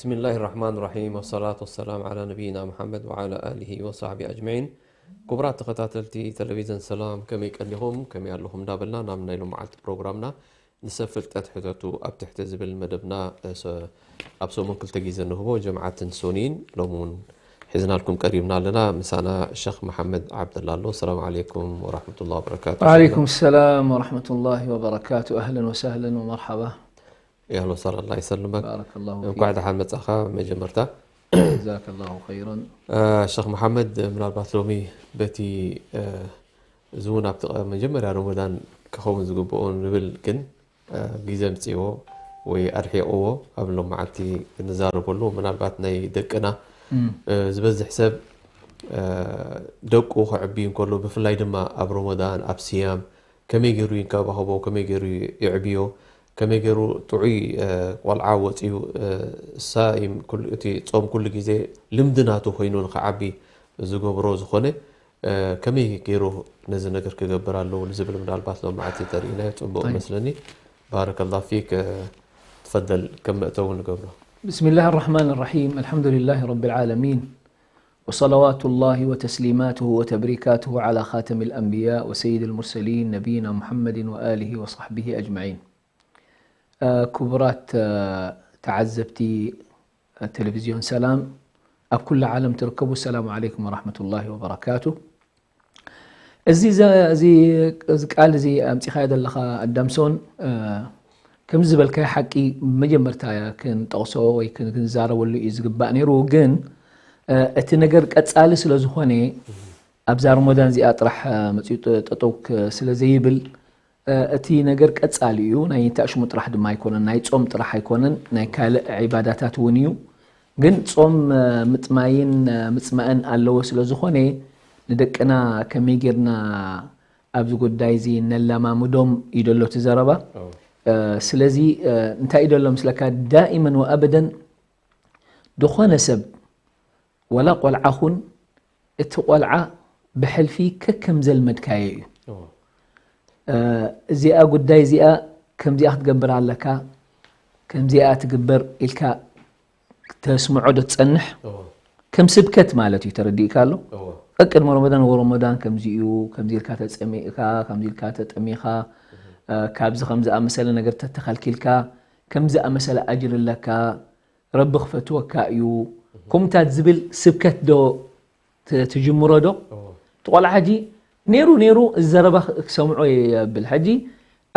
بسم الله الرحمن الرحيم، والصلاة والسلام على نبينا محمد وعلى آله وصحبه أجمعين. ክቡራት ተኸታተልቲ ቴሌቪዝን ሰላም፣ ከመይ ቀኒኹም፣ ከመይ ኣለኹም እንዳበልና ናብ ናይ ሎመዓልቲ ፕሮግራምና ንሰብ ፍልጠት ሕተቱ ኣብ ትሕቲ ዝብል መደብና፣ እ፣ ሰ-፣ ኣብ ሰሙን ክልተ ግዜ ንህቦ ጀምዓትን ሶኒን ሎም እውን ሒዝናልኩም ቀሪብና ኣለና። ምሳና ሸኽ መሓመድ ዓብደላ ኣሎ። ሰላም ዓለይኩም ወራሕመቱላሂ ወበረካቱ። وعليكم السلام ورحمة الله وبركاته. أهلا وسهلا ومرحبا. ያሎ ሰላላ ይሰልመክ። بارك الله فيك. እንኳዕ ደሓን መጻኻ። መጀመርታ جزاك الله خيرا. ሸኽ መሓመድ፣ ምናልባት ሎሚ በቲ፣ እ፣ እዚ እውን ኣብቲ ቀ-፣ መጀመርያ ረመዳን ክኸውን ዝግብኦ ንብል፣ ግን፣ እ፣ ግዜ ኣምፅዎ ወይ ኣርሒቕዎ ኣብ ሎም መዓልቲ ክንዛረበሉ፣ ምናልባት ናይ ደቅና፣ እ፣ ዝበዝሕ ሰብ፣ እ፣ ደቁ ከዕቢ እንከሎ፣ ብፍላይ ድማ ኣብ ረመዳን ኣብ ስያም ከመይ ገይሩ ይንከባኸቦ፣ ከመይ ገይሩ የዕብዮ፣ ከመይ ገይሩ ጥዑይ፣ እ፣ ቆልዓ ወፅዩ፣ እ፣ ሳኢም ኩሉ፣ እቲ ጾም ኩሉ ግዜ ልምዲ ናቱ ኮይኑ ንኽዓቢ ዝገብሮ ዝኾነ፣ እ፣ ከመይ ገይሩ ነዚ ነገር ክገብር ኣለዎ ንዝብል ምናልባት ሎም መዓልቲ ተርእናዮ ጽቡቕ طيب. መስለኒ። ባረከላሁ ፊክ። እ፣ ትፈደል ከም መእተዊ ንገብሮ። بسم الله الرحمن الرحيم. الحمد لله رب العالمين. وصلوات الله وتسليماته وتبريكاته على خاتم الأنبياء وسيد المرسلين نبينا محمد وآله وصحبه أجمعين. እ፣ ክቡራት፣ እ፣ ተዓዘብቲ፣ እ፣ ቴሌቪዝዮን ሰላም ኣብ ኩሉ ዓለም ትርከቡ፣ ሰላም ዓለይኩም ወራሕመቱላሂ ወበረካቱ። እዚ ዘ-፣ እዚ፣ እዚ ቃል እዚ ኣምጺኻዮ ዘለኻ ኣዳምሶን፣ እ፣ ከምዚ ዝበልካዮ ሓቂ መጀመርታ ክንጠቕሶ ወይ ክን-፣ ክንዛረበሉ እዩ ዝግባእ ነይሩ። ግን፣ እ፣ እቲ ነገር ቀጻሊ ስለ ዝኾነ ኣብዛ ረመዳን እዚኣ ጥራሕ፣ እ፣ መጺኡ ጥ-፣ ጠጠው ክ-፣ ስለ ዘይብል፣ እ፣ እቲ ነገር ቀጻሊ እዩ። ናይ ተኣሽሙ ጥራሕ ድማ ኣይኮነን፣ ናይ ጾም ጥራሕ ኣይኮነን፣ ናይ ካልእ ዒባዳታት እውን እዩ። ግን ጾም፣ እ፣ ምጥማይን፣ እ፣ ምጽማእን ኣለዎ ስለ ዝኾነ ንደቅና ከመይ ጌርና ኣብዚ ጉዳይ እዚ ነለማምዶም እዩ ደሎ እቲ ዘረባ። ኦ። እ፣ ስለዚ፣ እ፣ እንታይ እዩ ደሎ ምስለካ፣ ዳኢመን ወኣበደን ዝኾነ ሰብ ወላ ቆልዓ ኹን እቲ ቆልዓ ብሕልፊ ከከም ዘልመድካዮ እዩ። ኦ። እ፣ እዚኣ ጉዳይ እዚኣ ከምዚኣ ክትገብር ኣለካ፣ ከምዚኣ ትግበር ኢልካ ተስምዖ ዶ ትጸንሕ? ኦ። ከም ስብከት ማለት እዩ፣ ተረዲእካ ኣሎ? ኦ። ቀቅድሚ ረመዳን ወረመዳን ከምዚ እዩ፣ ከምዚ ኢልካ ተጸሚእካ፣ ከምዚ ኢልካ ተጠሚኻ፣ እ፣ ካብዚ ከም ዝኣመሰለ ነገር ተተኸልኪልካ፣ ከም ዝኣመሰለ ኣጅር ኣለካ፣ ረቢ ክፈትወካ እዩ፣ ከምታት ዝብል ስብከት ዶ ት-፣ ትጅምሮ ዶ? ኦ። እቲ ቆልዓ ሕጂ ነይሩ ነይሩ እዚ ዘረባ ክሰምዖ የብል። ሕጂ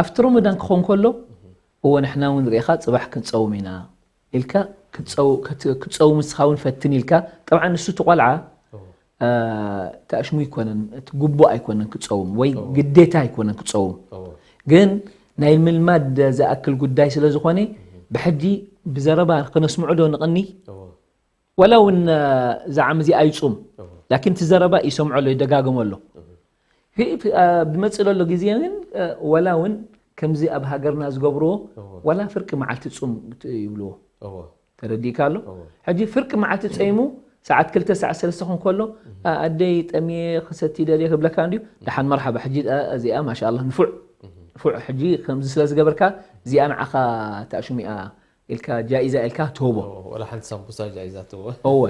ኣብቲ ረመዳን ክኾን ከሎ፣ እወ ንሕና እውን ርኢኻ ጽባሕ ክንጸውም ኢና ኢልካ ክትጸው-፣ ክት-፣ ክትጸውም ንስኻ እውን ፈትን ኢልካ። ጠብዓ ንሱ እቲ ቆልዓ፣ ኦ። እ፣ ተኣሽሙ ኣይኮነን፣ እቲ ግቡእ ኣይኮነን ክጸውም ወይ ኦ። ግዴታ ኣይኮነን ክጸውም። ኦ። ግን ናይ ምልማድ ዝኣክል ጉዳይ ስለ ዝኾነ ብሕጂ ብዘረባ ክነስምዖ ዶ ንቐኒ? ኦ። ወላ እውን፣ እ፣ እዛ ዓም እዚኣ ኣይጹም። ኦ። ላኪን እቲ ዘረባ ይሰምዖ ኣሎ፣ ይደጋግሞ ኣሎ። እ፣ እ፣ ብመጽእ ዘሎ ግዜ ግን፣ እ፣ ወላ እውን ከምዚ ኣብ ሃገርና ዝገብርዎ እዎ። ወላ ፍርቂ መዓልቲ ጹም ት-፣ ይብልዎ። እዎ። ተረዲእካ ኣሎ? እዎ። ሕጂ ፍርቂ መዓልቲ ጸይሙ ሰዓት ክልተ ሰዓት ሰለስተ ክኾን ከሎ፣ "ኣ፣ ኣደይ ጠምየ ክሰቲ ደልየ" ክብለካ እንድዩ። ደሓን መርሓባ። ሕጂ፣ ኣ፣ እዚኣ ማሻኣላህ ንፉዕ፣ ንፉዕ። ሕጂ ከምዚ ስለ ዝገበርካ እዚኣ ንዓኻ ተኣሽሙ እያ ኢልካ ጃኢዛ ኢልካ ትህቦ። እዎ፣ ወላ ሓንቲ ሳምቡሳ ጃኢዛ ትህቦ። እወ።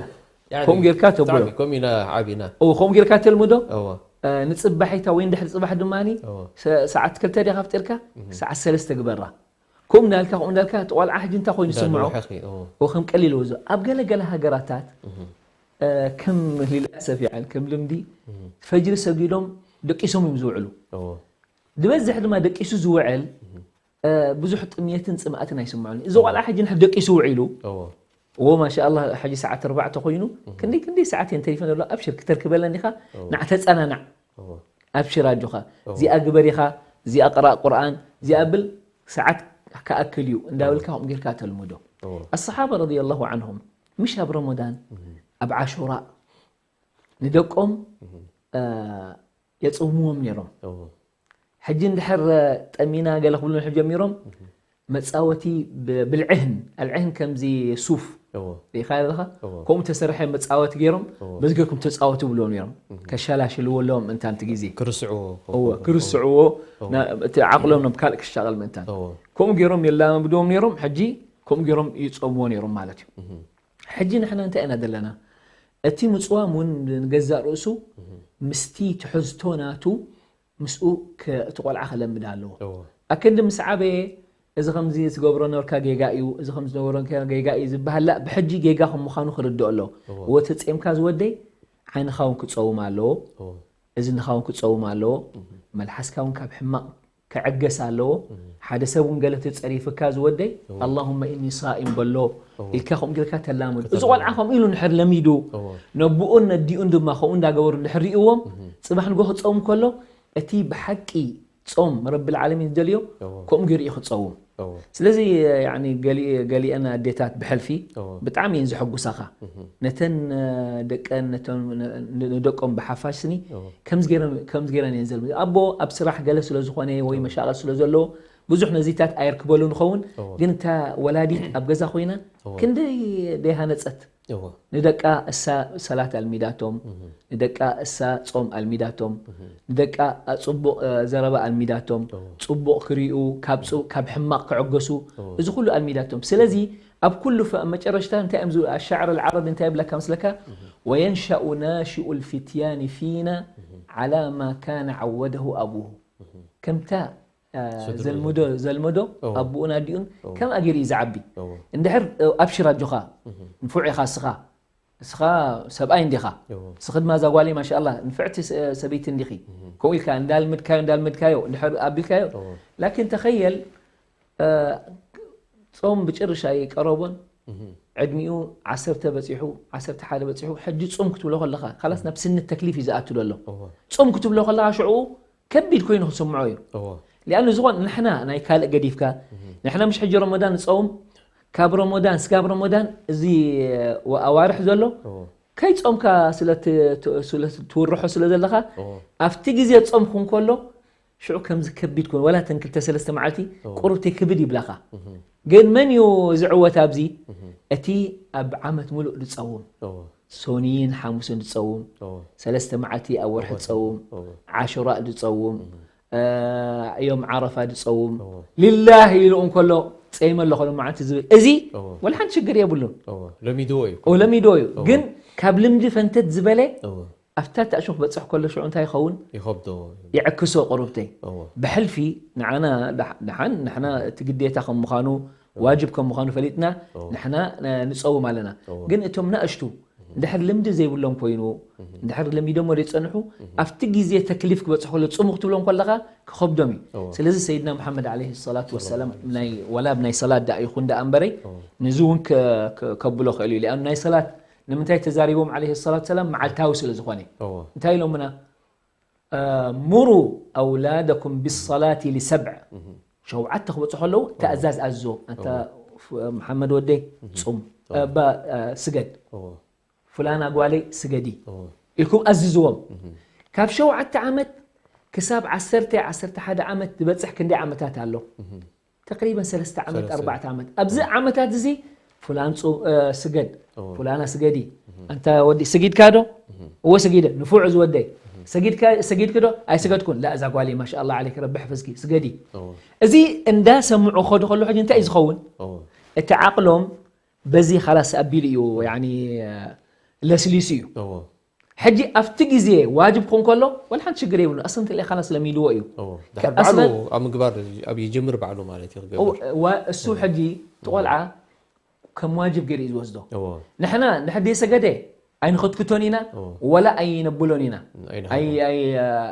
ያኒ፣ ከምኡ ጌርካ ተብሎ። ብጣዕሚ ከምኡ ኢና ዓቢና። እዎ፣ ከምኡ ጌርካ ተልምዶ። እዎ። እ፣ ንጽባሒታ ወይ እንድሕሪ ጽባሕ ድማኒ እዎ። ሰ-፣ ሰዓት ክልተ ዲኻ ኣፍጢርካ? ሰዓት ሰለስተ ግበራ። ከምኡ እንዳልካ፣ ከምኡ እንዳልካ፣ እቲ ቆልዓ ሕጂ እንታይ ኮይኑ እንዳ ይስምዖ? ነዋሕኺ፣ እዎ። እዎ፣ ከም ቀሊል ወዞ። ኣብ ገለ ገለ ሃገራታት፣ እ፣ ከም ሊልኣሰፍ ይዓል፣ ከም ልምዲ፣ ፈጅሪ ሰጊዶም ደቂሶም እዮም ዝውዕሉ። እዎ። ዝበዝሕ ድማ ደቂሱ ዝውዕል፣ እ፣ ብዙሕ ጥምየትን ጽምኣትን ኣይስምዖን። እዚ ቆልዓ ሕጂ ንሕር ደቂሱ ውዒሉ፣ እዎ። እዎ፣ ማሻኣላህ፣ ሕጂ ሰዓት ኣርባዕተ ኮይኑ፣ ክንደይ፣ ክንደይ ሰዓት እየን ተሪፈን ዘሎ፣ ኣብሽር፣ ክተርክበለን ኢኻ፣ እዎ። ንዓ ተጸናናዕ። እዎ። ኣብሽር ኣጆኻ፣ እዎ። እዚኣ ግበር ኢኻ፣ እዚኣ ቅራእ ቁርኣን፣ እዚኣ ብል፣ ሰዓት ክኣክል እዩ እንዳበልካ ከምኡ ጌርካ ተልምዶ። እዎ። ኣሰሓባ ረዲየላሁ ዓንሁም፣ ምሽ ኣብ ረመዳን፣ ኣብ ዓሹራ፣ ንደቆም፣ እ፣ የጽውምዎም ነይሮም። እዎ። ሕጂ እንድሕር ጠሚና ገለ ክብሉ ንሕር ጀሚሮም፣ መጻወቲ ብ-፣ ብልዕህን፣ ኣልዕህን ከምዚ ሱፍ እዎ። ሪኢኻ ኣለኻ? እዎ። ከምኡ ተሰርሐ መጻወቲ ገይሮም፣ እዎ። በዚ ገርኩም ተጻወቱ ብልዎም ነይሮም። ከሻላሽልዎ ኣለዎም ምእንታንቲ ግዜ። ክርስዕዎ። እዎ፣ ክርስዕዎ፣ እዎ። ና-፣ እቲ ዓቕሎም ናብ ካልእ ክሻቐል ምእንታን። እዎ። ከምኡ ገይሮም የላማምድዎም ነይሮም። ሕጂ ከምኡ ገይሮም ይጾምዎ ነይሮም ማለት እዩ። ሕጂ ንሕና እንታይ ኢና ዘለና? እቲ ምጽዋም እውን ንገዛእ ርእሱ ምስቲ ትሕዝቶ ናቱ ምስኡ ከ-፣ እቲ ቆልዓ ከለምድ ኣለዎ። ኣክንዲ ምስ ዓበየ፣ እዚ ከምዚ ትገብሮ ነበርካ ጌጋ እዩ፣ እዚ ከምዚ ትገብሮ ነበርካ ጌጋ እዩ ዝበሃል፣ ላ፣ ብሕጂ ጌጋ ከም ምዃኑ ክርድኦ ኣለዎ። እዎ። እዎ፣ ተጸይምካ ዝወደይ፣ ዓይንኻ እውን ክጸውም ኣለዎ፣ እዎ። እዝንኻ እውን ክጸውም ኣለዎ፣ እህ። መልሓስካ እውን ካብ ሕማቕ ክዕገስ ኣለዎ። እህ። ሓደ ሰብ እውን ገለ ተጸሪፍካ ዝወደይ፣ እዎ። "ኣላሁመ ኢኒ ሳኢም" በሎ እዎ። ኢልካ ከምኡ ጌርካ ተላምድ። እዚ ቆልዓ ከምኡ ኢሉ እንድሕር ለሚዱ፣ እዎ። ነቦኡን ነዲኡን ድማ ከምኡ እንዳገበሩ እንድሕር ሪእዎም፣ እህ። ጽባሕ ንግሆ ክጸውም ከሎ፣ እቲ ብሓቂ ጾም ረብል ዓለሚን ዝደልዮ እዎ። ከምኡ ገይሩ እዩ ክጸውም። እዎ። ስለዚ፣ ያኒ፣ ገሊ-፣ ገሊአን ኣዴታት ብሕልፊ እዎ። ብጣዕሚ እየን ዘሐጉሳኻ። እህ። ነተን፣ እ፣ ደቀን፣ ነተን፣ ን-፣ ን-፣ ንደቆም ብሓፋሽ ስኒ እዎ። ከምዚ ገይረን፣ ከምዚ ገይረን እየን ዘልምድ። ኣቦ ኣብ ስራሕ ገለ ስለ ዝኾነ ወይ እዎ። መሻቕል ስለ ዘለዎ ብዙሕ ነዚታት ኣየርክበሉን ይኸውን። እዎ። ግን እታ ወላዲት ኣብ ገዛ ኮይና እዎ። ክንደይ ደይሃነጸት። እዎ። ንደቃ እሳ ሰላት ኣልሚዳቶም፣ እህ። ንደቃ እሳ ጾም ኣልሚዳቶም፣ እህ። ንደቃ ኣ-፣ ጽቡቕ፣ እ፣ ዘረባ ኣልሚዳቶም፣ እዎ። ጽቡቕ ክሪኡ፣ ካብ ጽ-፣ ካብ ሕማቕ ክዕገሱ፣ እዎ። እዚ ኩሉ ኣልሚዳቶም። ስለዚ ኣብ ኩሉ ፈ-፣ መጨረሽታ እንታይ እዮም ዝብሉ? ኣሻዕር ኣልዓረብ እንታይ ይብለካ መስለካ? እህ። "ወየንሸኡ ናሽኡ ልፊትያኒ ፊና እህ። ዓላ ማ ካነ ዓወደሁ ኣቡሁ." እህ። ከምታ እ፣ ስድርኡ ዘልምዶ፣ ዘልምዶ እዎ። ኣቦኡን ኣዲኡን እዎ። ከምኣ ገይሩ እዩ ዝዓቢ። እዎ። እንድሕር፣ እ፣ ኣብሽር ኣጆኻ፣ እህ። ንፉዕ ኢኻ እስኻ፣ እስኻ ሰብኣይ እንዲኻ፣ እዎ። እስኺ ድማ እዛ ጓለይ ማሻኣላ ንፍዕቲ ስ-፣ ሰበይቲ እንዲኺ፣ እህ። ከምኡ ኢልካ እንዳልምድካዮ፣ እንዳልምድካዮ፣ እንድሕር ኣቢልካዮ፣ እዎ። ላኪን ተኸየል፣ እ፣ ጾም ብጭርሽ ኣይቀረቦን፣ እህ። ዕድሚኡ ዓሰርተ በጺሑ፣ ዓሰርተ ሓደ በጺሑ፣ ሕጂ ጾም ክትብሎ ከለኻ፣ ካላስ እህ። ናብ ስኒ ተክሊፍ እዩ ዝኣቱ ዘሎ። እዎ። ጾም ክትብሎ ከለኻ ሽዑ ከቢድ ኮይኑ ክስምዖ እዩ። እዎ። ሊኣኑ ዝኾን ንሕና ናይ ካልእ ገዲፍካ፣ እህ። ንሕና ምሽ ሕጂ ረመዳን ንጸውም፣ ካብ ረመዳን ስጋብ ረመዳን እዚ ወ-፣ ኣዋርሕ ዘሎ እዎ። ከይጾምካ ስለ ት-፣ ት-፣ ስለ ትውርሖ ስለ ዘለኻ፣ እዎ። ኣብቲ ግዜ ጾም ክን ከሎ፣ ሽዑ ከምዚ ከቢድ ኮን፣ ወላ እተን ክልተ ሰለስተ መዓልቲ እዎ። ቁሩብተይ ክብድ ይብላኻ። እህ። ግን መን እዩ ዝዕወት ኣብዚ? እህ። እቲ ኣብ ዓመት ምሉእ ዝጸውም። እዎ። ሶንይን ሓሙስን ዝጸውም፣ እዎ። ሰለስተ መዓልቲ ኣብ ወርሒ እዎ። ዝጸውም፣ እዎ። ዓሹራ ዝጸውም፣ እህ። እ፣ ዮም ዓረፋ ዝጸውም፣ እዎ። ሊላህ ኢሉ እንከሎ ጸይመ ኣለኹ ሎም መዓልቲ ዝብል፣ እዚ እዎ። ወላ ሓንቲ ሽግር የብሉን። እዎ። ለሚድዎ እዩ። እዎ፣ ለሚድዎ እዩ። እዎ። ግን ካብ ልምዲ ፈንተት ዝበለ እዎ። ኣብታ ታእሹ ክበጽሕ ከሎ ሽዑ እንታይ ይኸውን? ይኸብዶ። ይዕክሶ ቁሩብተይ። እዎ። ብሕልፊ ንዓና ደሕ-፣ ደሓን ንሕና እቲ ግዴታ ከም ምዃኑ፣ እዎ። ዋጅብ ከም ምዃኑ ፈሊጥና፣ እዎ። ንሕና ን-፣ ንጸውም ኣለና። እዎ። ግን እቶም ናእሽቱ፣ እህ። እንድሕር ልምዲ ዘይብሎም ኮይኑ፣ እህ። እንድሕር ለሚዶሞ ዘይጸንሑ፣ እህ። ኣብቲ ግዜ ተክሊፍ ክበጽሕ ከሎ ጽሙ ክትብሎም ከለኻ ክኸብዶም እዩ። እዎ። ስለዚ ሰይድና መሓመድ ዓለይሂ ሰላቱ ወሰላም ሰለላሁ ዐለይሂ ናይ፣ ወላ ኣብ ናይ ሰላት ደኣ ይኹን ደኣ እምበረይ፣ እዎ። ነዚ እውን ከ-፣ ከ-፣ ከብሎ ክእል እዩ። ሊኣኑ ናይ ሰላት ንምንታይ ተዛሪቦም ዓለይሂ ሰላቱ ሰላም መዓልታዊ ስለ ዝኾነ። እዎ። እንታይ ኢሎምና? እ፣ "ሙሩ ኣውላደኩም ቢሰላቲ ሊሰብዕ።" እህ። ሸውዓተ ክበጽሑ ከለዉ እዎ። ትእዛዝ ኣዝዞ። "ኣንታ እዎ። ፍ-፣ መሓመድ ወደይ እህ። ጽም፣ እዎ። እባ፣ እ፣ ስገድ። እዎ። ፍላና ጓለይ ስገዲ።" እዎ። ኢልኩም ኣዝዝዎም። እህ። ካብ ሸውዓተ ዓመት ክሳብ ዓሰርተ፣ ዓሰርተ ሓደ ዓመት ዝበጽሕ ክንደይ ዓመታት ኣሎ? እህ። ተቅሪበን ሰለስተ ዓመት፣ ሰለስተ። ኣርባዕተ ዓመት። ኣብዚ ዓመታት እዚ ፍላን ጹ-፣ እ፣ ስገድ፣ እዎ። ፍላና ስገዲ። እህ። ኣንታ ወዲ ስጊድካ ዶ? እህ። እዎ ስጊደ። ንፉዕ ዝወደይ። እህ። ሰጊድካ፣ ሰጊድክ ዶ? ኣይሰገድኩን። ላ፣ እዛ ጓለይ ማሻኣላ ዓለይክ ረቢ ሕፈዝኪ፣ ስገዲ። እዎ። እዚ እንዳሰምዑ ከዱ ከሎ ሕጂ እንታይ እዩ ዝኸውን? እዎ። እቲ ዓቕሎም በዚ ኻላስ ኣቢሉ እዩ፣ ያኒ፣ ለስሊሱ እዩ። እዎ። ሕጂ ኣብቲ ግዜ ዋጅብ ክኾን ከሎ፣ ወላ ሓንቲ ሽግር የብሉን። ኣስለን እንተኢለ ኻላስ ለሚድዎ እዩ። እዎ። ድሓር ከ-፣ ባዕሉ ኣስለን ኣብ ምግባር ኣብ ይጅምር ባዕሉ ማለት እዩ ክገብር። እዎ፣ ዋ-፣ እሱ እዎ። ሕጂ እቲ እዎ። ቆልዓ ከም ዋጅብ ገይሩ እዩ ዝወስዶ። እዎ። ንሕና እንድሕር ደይሰገደ ኣይንኸትክቶን ኢና፣ እዎ። ወላ ኣይነብሎን ኢና። ኣይንሃቦን። ኣይ-፣ ኣይ-፣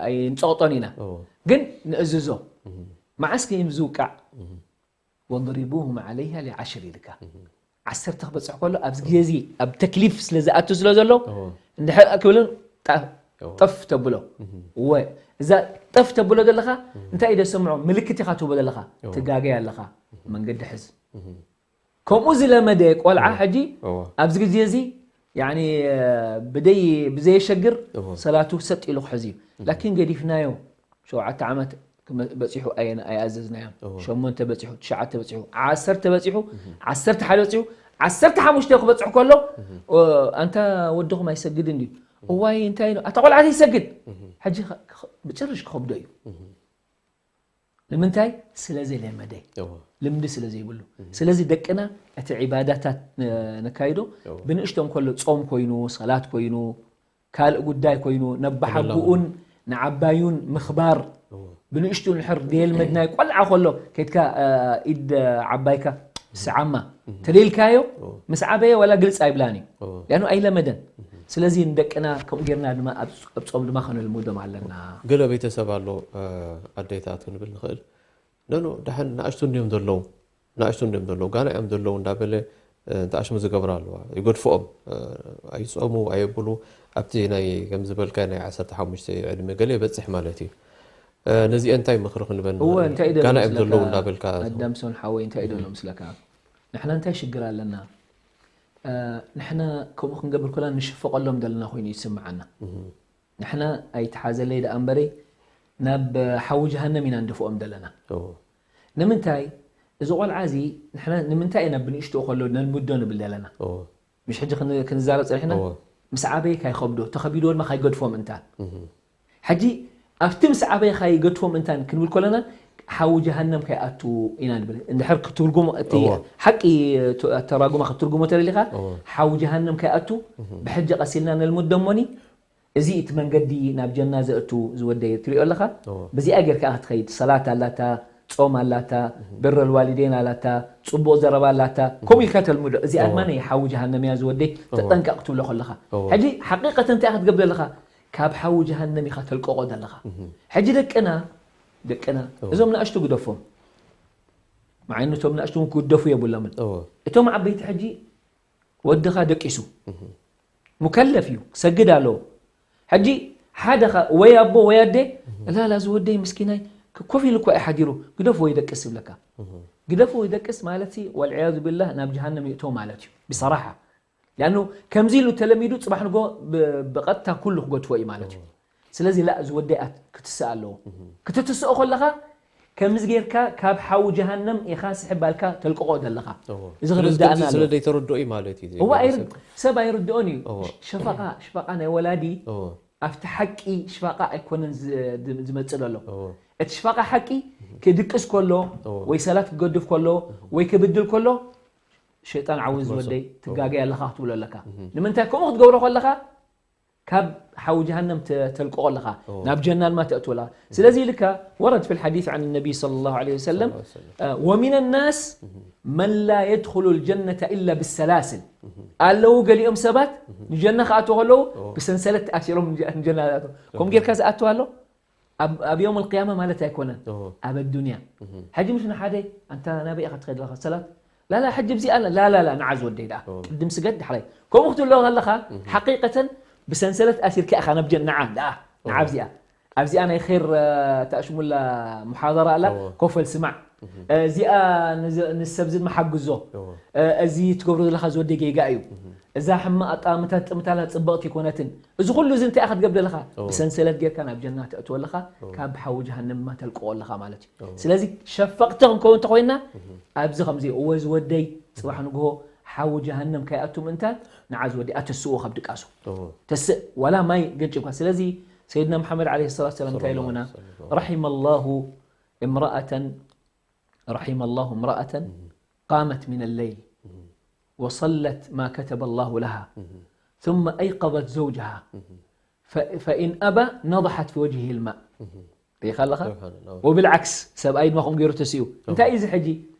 ኣይንጸቕጦን ኢና። እዎ። ግን ንእዝዞ። እህ። መዓስ ከ እዩ ዝውቃዕ? እህ። "ወድሪቡሁም ዓለይሃ ሊዓሽር" ኢልካ። እህ። ዓሰርተ ክበጽሕ ከሎ ኣብዚ ግዜ እዚ ኣብ ተክሊፍ ስለ ዝኣቱ ስለ ዘሎ፣ እዎ። እንድሕር ክብልን ጣ-፣ እዎ። ጠፍ ተብሎ። እህ። እወ፣ እዛ ጠፍ ተብሎ ዘለኻ እህ። እንታይ እዩ ዘስምዖ? ምልክት ኢኻ ትህቦ ዘለኻ። እዎ። ትጋገይ ኣለኻ። እህ። መንገዲ ሕዝ። እህ። ከምኡ ዝለመደ ቆልዓ እዎ። ሕጂ እዎ። ኣብዚ ግዜ እዚ፣ ያኒ፣ ብደይ-፣ ብዘየሸግር እዎ። ሰላቱ ሰጥ ኢሉ ክሕዝ እዩ። እህ። ላኪን ገዲፍናዮ፣ ሸውዓተ ዓመት ክመ-፣ በጺሑ ኣየን-፣ ኣይኣዘዝናዮን። እዎ። ሸሞንተ በጺሑ፣ ትሽዓተ በጺሑ፣ ዓሰርተ በጺሑ፣ እህ። ዓሰርተ ሓደ በጺሑ፣ ዓሰርተ ሓሙሽተ ክበጽሕ ከሎ፣ እህ። ኦ፣ ኣንታ ወድኹም ኣይሰግድን ድዩ? እህ። እዋይ፣ እንታይ ኢሉ? ኣታ ቆልዓ ዘይሰግድ። እህ። ሕጂ ኸ-፣ ኸ-፣ ብጭርሽ ክኸብዶ እዩ። እህ። ንምንታይ? ስለ ዘይለመደ፣ ልምዲ ስለ ዘይብሉ። ስለዚ ደቅና እቲ ዒባዳታት ነካይዶ፣ ብንእሽቶ እንከሎ ጾም ኮይኑ፣ ሰላት ኮይኑ፣ ካልእ ጉዳይ ኮይኑ፣ ነባሓጉኡን ንዓባዩን ምኽባር፣ ብንእሽቱ ንሕር ደየልመድናይ ቆልዓ ከሎ ከይድካ ኢድ ዓባይካ ስዓማ ተደልካዮ፣ ምስ ዓበየ ዋላ ግልጽ ኣይብላን እዩ። ሊኣኑ ኣይለመደን። ስለዚ ንደቅና ከምኡ ጌርና ድማ ኣብ ጾም ድማ ከነልምዶም ኣለና። ገለ ቤተሰብ ኣሎ፣ ኣዴታት ክንብል ንኽእል፣ ኖ ኖ፣ ደሓን ንኣሽቱ እንድዮም ዘለዉ፣ ንኣሽቱ እንድዮም ዘለዉ፣ ጋና እዮም ዘለዉ እንዳበለ እንተኣሽሙ ዝገብራ ኣለዋ። ይገድፍኦም፣ ኣይጾሙ፣ ኣየብሉ። ኣብቲ ናይ ከም ዝበልካ ናይ ዓሰርተ ሓሙሽተ ዕድመ ገለ ይበጽሕ ማለት እዩ። ነዚአን እንታይ ምኽሪ ክንበን? እወ፣ እንታይ ኢደ ጋና ነው እዮም ምስለካ? ዘለዉ እንዳበልካ ኣዳምሶን ሓወይ፣ እንታይ ኢደ ነው ምስለካ? ንሕና እንታይ ሽግር ኣለና? ንሕና ከምኡ ክንገብር ኮላ ንሽፈቐሎም ዘለና ኮይኑ ይስምዓና። ንሕና ኣይትሓዘለይ ደኣ እምበረይ ናብ ሓዊ ጀሃነም ኢና ንደፍኦም ዘለና። ንምንታይ? እዚ ቆልዓ እዚ ንሕና ንምንታይ ኢና ብንእሽትኡ ከሎ ነልምዶ ንብል ዘለና? ምሽ ሕጂ ክን- ክንዛረብ ጸኒሕና? ምስ ዓበየ ካይኸብዶ፣ ተኸቢድዎ ድማ ካይገድፎ ምእንታን። ሕጂ ኣብቲ ምስ ዓበየ ካይገድፎ ምእንታን ክንብል ከለና ሓዊ ጀሃነም ካይኣቱ ኢና ንብል። እንድሕር ክትርጉሞ እቲ እዎ። ሓቂ ቱ- ኣተራጉማ ክትርጉሞ ተደሊኻ እዎ። ሓዊ ጀሃነም ካይኣቱ ብሕጂ ቀሲልና ነልምዶ እሞኒ እዚ እቲ መንገዲ ናብ ጀና ዘእቱ ዝወደይ ትሪኦ ኣለኻ። እዎ። በዚኣ ጌርካ ክትኸይድ ሰላት ኣላታ፣ ጾም ኣላታ፣ ብር ልዋሊዴን ኣላታ፣ ጽቡቕ ዘረባ ኣላታ፣ ከምኡ ኢልካ ተልምዶ። እዚኣ እዎ። ድማ ናይ ሓዊ ጀሃነም እያ ዝወደይ፣ እዎ። ተጠንቀቕ ክትብሎ ከለኻ። እዎ። ሕጂ ሓቂቐተን እንታይ ኢኻ ክትገብር ዘለኻ? ካብ ሓዊ ጀሃነም ኢኻ ተልቀቖ ዘለኻ። ሕጂ ደቅና ደቅና እዞም ንኣሽቱ ግደፎም። መዓይነቶም ንኣሽቱ እውን ክግደፉ የብሎምን። እቶም ዓበይቲ ሕጂ ወድኻ ደቂሱ ሙከለፍ እዩ፣ ክሰግድ ኣለዎ። ሕጂ ሓደኻ ወይ ኣቦ ወይ ኣደ ላላ እዚ ወደይ ምስኪናይ ኮፍ ኢሉ እኳ እዩ ሓዲሩ ግደፎ ይደቅስ ይብለካ። ግደፎ ይደቅስ ማለት ሲ ወልዕያዙ ቢላህ ናብ ጀሃነም ይእቶ ማለት እዩ ብሰራሓ። ሊኣኑ ከምዚ ኢሉ ተለሚዱ ጽባሕ ንጎ ብ- ብቐጥታ ኩሉ ክገድፎ እዩ ማለት እዩ። ስለዚ ላ እዚ ወደይ ኣት- ክትስእ ኣለዎ። ክትትስኦ ከለኻ ከምዚ ጌርካ ካብ ሓዊ ጀሃነም ኢኻ ስሕብ ኣልካ ተልቅቆ ዘለኻ። እዚ ስለዚ ክርዳእና ከምዚ ኣለዎ። ስለ ዘይተረድኦ እዩ ማለት እዩ እዋ ዘይገርም ኣይርድ- ሰብ። ሰብ ኣይርድኦን እዩ። እዎ። ሸፋቃ ሽፋቃ ናይ ወላዲ እዎ። ኣብቲ ሓቂ ሽፋቃ ኣይኮነን ዝ- ድ- ዝመጽእ ዘሎ። እዎ። እቲ ሽፋቃ ሓቂ ክድቅስ ከሎ እዎ። ወይ ሰላት ክገድፍ ከሎ ወይ ክብድል ከሎ ሸይጣን ዓው እዚ ወደይ ትጋገይ ኣለኻ ክትብሎ ኣለካ። ንምንታይ ከምኡ ክትገብሮ ከለኻ ካብ ሓዊ ጀሃነም ተ- ተልቅቆ ኣለኻ ናብ ጀና ድማ ተእትወላ። ስለዚ ኢልካ ወረድ ፊ ልሓዲስ ን ነቢይ صلى الله عليه وسلم ومن الناس من لا يدخل الجنة إلا بالسلاسل ኣለዉ ገሊኦም ሰባት ንጀና ክኣትዉ ከለዉ ብሰንሰለት ተኣሲሮም ንጀ- ንጀና ዝኣትዉ። ከምኡ ጌርካ ዝኣትዉ ኣሎ ኣብ ኣብ ዮም القيامة ማለት ኣይኮነን እዎ። ኣብ ኣዱንያ ሕጂ ምሽ ንሓደ ኣንታ ናበይ ኢኻ ትኸድ ኣለኻ ሰላት ላላ ሕጂ ብዚኣ ላላላ ንዓ ዝወደይ ደኣ እዎ። ቅድም ስገድ ዳሕራይ ከምኡ ክትብሎ ከለኻ ሓቂቀተን ብሰንሰለት ኣሲርካ ኢኻ ናብ ጀን ንዓ ደኣ ንዓ ኣብዚኣ ኣብዚኣ ናይ ር ተኣሽሙላ ሙሓደራ ኣላ እዎ። ኮፈል ስማዕ እዚኣ ንዝ- ንሰብ ዝድማ ሓግዞ እዎ። እዚ ትገብሮ ዘለኻ ዝወደይ ጌጋ እዩ እዛ ሕማቕ ኣጠማምታ ትጥምታላ ጽብቕቲ ኣይኮነትን። እዚ ኩሉ እዚ እንታይ ኢኻ ትገብር ዘለኻ? እዎ። ብሰንሰለት ጌርካ ናብ ጀና ተእትዎ ኣለኻ፣ እዎ። ካብ ሓዊ ጀሃነም ድማ ተልቅቖ ኣለኻ ማለት እዩ። እዎ። ስለዚ ሸፈቕቲ ክንከውን እንተኾይንና እህ። ኣብዚ ከምዚ እወ ዝወደይ ጽባሕ ንግሆ ሓዊ ጀሃነም ከይኣቱ ምእንታን ንዓ ዝወደይ ኣተስእዎ ካብ ድቃሱ። እዎ። ተስእ ዋላ ማይ ገንጭብካ። ስለዚ ሰይድና መሓመድ ዓለይሂ ሰላቱ ወሰላም እንታይ ኢሎምና? ሰለላሁ ዐለይሂ ወሰለም። ረሒመ ላሁ እምረኣተን رحم الله امرأة قامت من الليل وصلت ما كتب الله لها ثم أيقظت زوجها ف- فإن أبى نضحت في وجهه الماء ሪኢኻ ኣለኻ? ስብሓንላህ። ወብልዓክስ ሰብኣይ ድማ ከምኡ ገይሩ ተሲኡ እንታይ እዩ እዚ ሕጂ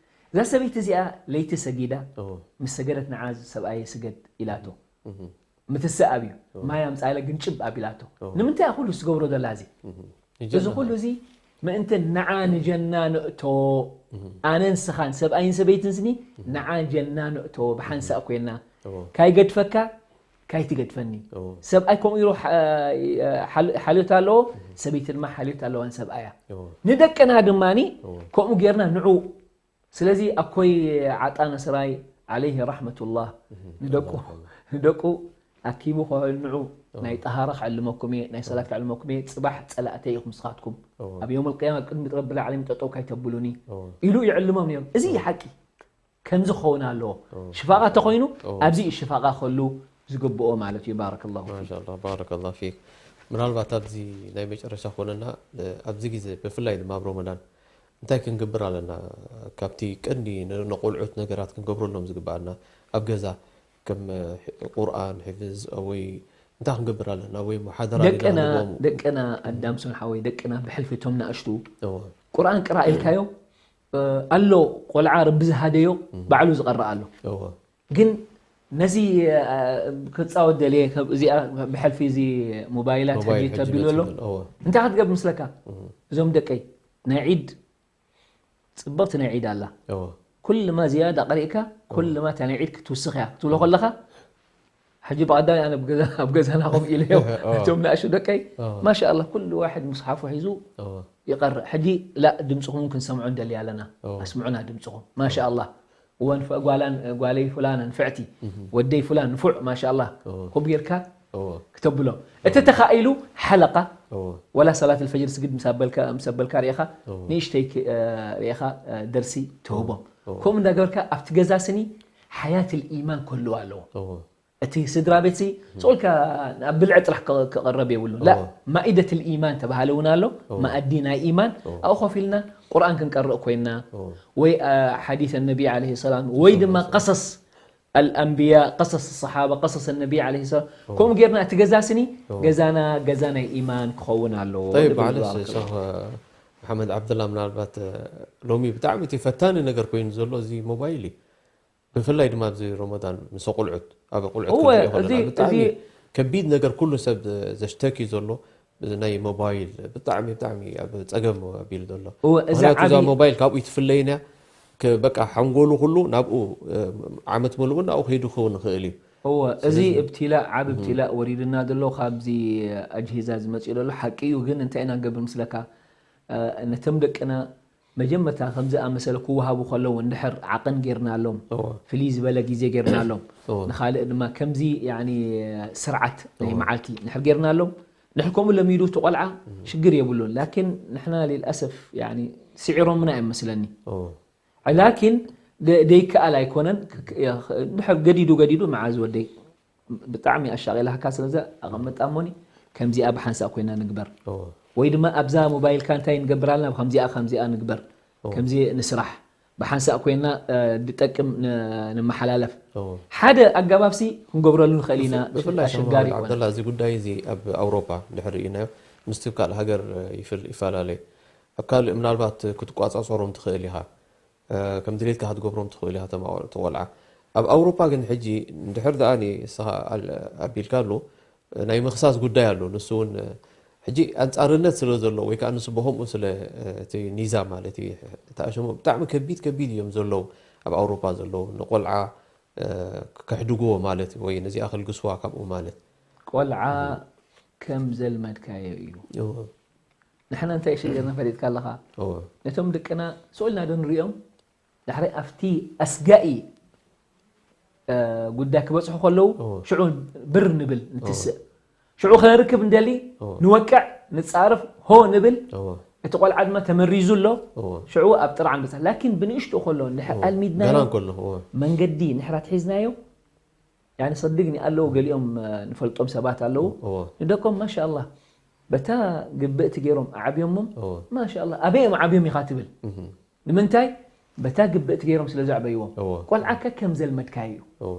እዛ ሰበይቲ እዚኣ ለይቲ ሰጊዳ እዎ። ምስ ሰገደት ንዓ ሰብኣይ ስገድ ኢላቶ እህ። ምትስእ ኣብዩ ማይ ኣምፃኢለ ግንጭብ ኣቢላቶ ንምንታይ ኩሉ ዝገብሮ ዘላ እዚ እዚ ኩሉ እዚ ምእንቲ ንዓ ንጀና ንእቶ ኣነ ንስኻን ሰብኣይን ሰበይትን ስኒ ንዓ ጀና ንእቶ ብሓንሳእ ኮይና ካይገድፈካ ካይትገድፈኒ ሰብኣይ ከምኡ ኢሉ ሓልዮት ኣለዎ ሰበይቲ ድማ ሓልዮት ኣለዋ ንሰብኣያ ንደቅና ድማ ከምኡ ጌርና ንዑ ስለዚ ኣኮይ ዓጣነ ስራይ ዓለይሂ ራሕመቱላህ ንደቁ ንደቁ ኣኪቡ ከህልንዑ ናይ ጠሃራ ክዕልመኩም እየ ናይ ሰላት ክዕልመኩም እየ ፅባሕ ፀላእተይ ኢኹም ስኻትኩም ኣብ የውም ልቅያማ ኣብ ቅድሚ ረብል ዓለሚን ጠጠው ካይተብሉኒ ኢሉ ይዕልሞም ነይሩ እዚ እዩ ሓቂ ከምዚ ክኸውን ኣለዎ ሽፋቓ ተኾይኑ ኣብዚ እዩ ሽፋቓ ከሉ ዝግብኦ ማለት እዩ ባረከላሁ ፊክ ማሻላ ባረከላ ፊክ ምናልባት ኣብዚ ናይ መጨረሻ ኮነና ኣብዚ ግዜ ብፍላይ ድማ ኣብ ሮመዳን እንታይ ክንገብር ኣለና? ካብቲ ቀንዲ ን-፣ ንቆልዑት ነገራት ክንገብረሎም ዝግባኣና ኣብ ገዛ ከም፣ እ፣ ቁርኣን፣ ሕፍዝ ወይ እንታይ ክንገብር ኣለና? ወይ ሙሓደራ ዲና ደቅና ንህቦም? ደቅና ኣዳምሶን ሓወይ፣ ደቅና ብሕልፊ እቶም ንኣሽቱ እወ። ቁርኣን ቅራ ኢልካዮ፣ እ፣ ኣሎ ቆልዓ ረቢ ዝሃደዮ እም። ባዕሉ ዝቐርእ ኣሎ። እወ። ግን ነዚ፣ እ፣ ክጻወት ደልየ፣ ከም እዚኣ ብሕልፊ እዚ ሞባይላት ሞባይል ሕጂ ሕጂ ተቢሉ ኣሎ። መጺኡ ኣሎ። እወ። እንታይ ክትገብር ምስለካ? እም። እዞም ደቀይ ናይ ዒድ ጽብቕቲ ናይ ዒድ ኣላ። እወ። ኩልማ ዝያዳ ቀሪእካ፣ ኩልማ እታ ናይ ዒድ ክትውስኽ እያ ክትብሎ ከለኻ፣ ሕጂ ብቐዳሚ ኣነ ኣብ ገዛ-፣ ኣብ ገዛና ከምኡ ኢለዮም። እወ። እቶም ንኣሽቱ ደቀይ፣ እወ። ማሻኣላህ፣ ኩሉ ዋሕድ ምስሓፉ ሒዙ እወ። ይቐርእ። ሕጂ ላ ድምጽኹም ክንሰምዖ እንደሊ ኣለና። እወ። ኣስምዑና ድምጽኹም። ማሻኣላህ። ወንፍ-፣ ጓላን-፣ ጓለይ ፍላን ንፍዕቲ፣ እህ። ወደይ ፍላን ንፉዕ፣ ማሻኣላህ። እወ። ከምኡ ጌርካ እወ። ክተብሎ። እቲ ተኻኢሉ ሓለቃ፣ እወ። ወላ ሰላት ኣልፈጅር ስግድ ምስ ኣበልካ፣ ምስ ኣበልካ ርኢኻ፣ እወ። ንእሽተይ ክ-፣ እ፣ ርኢኻ፣ እ፣ ደርሲ ትህቦም። እወ። ከምኡ እንዳገበርካ ኣብቲ ገዛ ስኒ ሓያት ልኢማን ክህልዋ ኣለዎ። እወ። እቲ ስድራ ቤትሲ፣ ስቕ ኢልካ ናብ ብልዒ ጥራሕ ክ-፣ ክቐረብ የብሉን። ላ፣ እወ። ማኢደት ልኢማን ተባሃለ እውን ኣሎ። እወ። መኣዲ ናይ ኢማን። እወ። ኣብኡ ኮፍ ኢልና ቁርኣን ክንቀርእ ኮይና፣ እወ። ወይ፣ እ፣ ሓዲስ ነቢ ዓለይሂ ሰላም፣ ወይ ድማ ሰላም። ቀሰስ ኣልኣንብያ፣ ቀሰስ ሰሓባ፣ ቀሰስ ነቢ ዓለይሂ ሰላም። እወ። ከምኡ ጌርና እቲ ገዛ ስኒ፣ እወ። ገዛና፣ ገዛ ናይ ኢማን ክኸውን ኣለዎ። ጠይብ፣ ንብል ማዕለሽ፣ ባረከላሁ። ሸኽ መሓመድ ዓብደላ፣ ምናልባት፣ እ፣ ሎሚ ብጣዕሚ እቲ ፈታኒ ነገር ኮይኑ ዘሎ እዚ ሞባይል እዩ። ብፍላይ ድማ ኣብዚ ረመዳን ምስ ቆልዑት፣ ኣብ ቆልዑት እወ፣ ክንሪኦ ከለና እዚ፣ ብጣዕሚ እዚ ከቢድ ነገር ኩሉ ሰብ ዘሽተኪ ዘሎ ናይ ሞባይል ብጣዕሚ፣ ብጣዕሚ ኣብ ጸገም ኣቢሉ ዘሎ። እወ፣ እዚ ምኽንያቱ እዛ ዓቢ ሞባይል ካብኡ ይትፍለይን እያ። ከ-፣ በቃ ሓንጎሉ ኩሉ ናብኡ፣ እ፣ ዓመት ሙሉኡ ናብኡ ከይዱ ክኸውን ይኽእል እዩ። እወ፣ እዚ ስለዚ እብትላእ፣ ዓቢ እብትላእ ወሪድና ዘሎ ካብዚ ኣጅሂዛ ዝመጽእ ዘሎ ሓቂ እዩ። ግን እንታይ ኢና ንገብር ምስለካ? እ፣ ነቶም ደቅና መጀመርታ ከምዚ ኣመሰለ ክወሃቡ ከለዉ እንድሕር ዓቐን ጌርናሎም፣ እወ። ፍልይ ዝበለ ግዜ ጌርናሎም፣ እወ። ንኻልእ ድማ ከምዚ ያኒ ስርዓት ናይ እወ። መዓልቲ እንድሕር ጌርናሎም፣ ንድሕር ከምኡ ለሚዱ እቲ ቆልዓ እህ። ሽግር የብሉን። ላኪን ንሕና ሊልኣሰፍ ያኒ ስዒሮምና እዮም መስለኒ። እወ። ላኪን ደ-፣ ደይከኣል ኣይኮነን። ክ-፣ ክ-፣ እንድሕር ገዲዱ፣ ገዲዱ መዓዝ ወደይ ብጣዕሚ ኣሻቒላካ ስለዚ ኣቐምጣ እሞኒ ከምዚኣ ብሓንሳእ ኮይና ንግበር። እወ። ወይ ድማ ኣብዛ ሞባይልካ እንታይ ንገብር ኣለና፣ ከምዚኣ፣ ከምዚኣ ንግበር፣ እወ። ከምዚ ንስራሕ፣ ብሓንሳእ ኮይና፣ እ፣ ዝጠቅም ን-፣ ንመሓላለፍ። እወ። ሓደ ኣገባብሲ ክንገብረሉ ንኽእል ኢና፣ ብፍ-፣ ብፍላይ ሸኽ ኣሸጋሪ መሓመድ ይኮነ። ዓብደላ፣ እዚ ጉዳይ እዚ ኣብ ኣውሮፓ እንድሕር ርኢናዮ፣ ምስቲ ካልእ ሃገር፣ እ፣ ይፍል-፣ ይፈላለ። ኣብ ካልእ ምናልባት ክትቋጻጸሮም ትኽእል ኢኻ። እ፣ ከም ድሌትካ ክትገብሮም ትኽእል ኢኻ፣ ተማቆ-፣ ተቆልዓ። ኣብ ኣውሮፓ ግን ሕጂ እንድሕር ደኣ ንስኻ ኣል-፣ ኣቢልካሉ፣ ናይ ምኽሳስ ጉዳይ ኣሎ። ንሱ እውን፣ እ፣ ሕጂ ኣንጻርነት ስለ ዘሎ፣ ወይ ከኣ ንሱ ብኸምኡ ስለ፣ እ፣ እቲ ኒዛም ማለት እዩ፣ እቲ ኣሸሞ ብጣዕሚ ከቢድ ከቢድ እዮም ዘለዉ ኣብ ኣውሮፓ ዘለዉ። ንቆልዓ፣ እ፣ ከሕድግዎ ማለት ወይ ነዚኣ ከልግስዋ ካብኡ ማለት። ቆልዓ እህ። ከም ዘልመድካዮ እዩ። እወ። ንሕና እንታይ ሽግርና ፈሊጥካ ኣለኻ? እወ። ነቶም ደቅና ስቕ ኢልና ዶ ንሪኦም? ዳሕራይ ኣብቲ ኣስጋኢ፣ እ፣ ጉዳይ ክበጽሑ ከለዉ፣ እወ። ሽዑ ብር ንብል፣ ንትስእ። እወ። ሽዑ ከነርክብ እንደሊ፣ እወ። ንወቅዕ፣ ንጻረፍ፣ ሆ ንብል። እወ። እቲ ቆልዓ ድማ ተመሪዙ ኣሎ። እወ። ሽዑ ኣብ ጥርዓን በጽሕ። ላኪን ብንእሽቶ ከሎ፣ እንድሕር እወ። ኣልሚድናዮ፣ ገና እንከሎ፣ እወ። መንገዲ እንድሕር ኣትሒዝናዮ፣ ያኒ ሰድግኒ ኣለዉ፣ ገሊኦም፣ እ፣ ንፈልጦም ሰባት ኣለዉ። እወ። ንደቆም ማሻኣላህ በታ ግብእቲ ገይሮም ኣዕብዮሞም፣ እወ። ማሻኣላህ ኣበይ እዮም ዓብዮም ኢኻ ትብል። እህ። ንምንታይ? በታ ግብእቲ ገይሮም ስለ ዘዕበይዎም። እወ። ቆልዓ ከከም ዘልመድካዮ እዩ። እወ።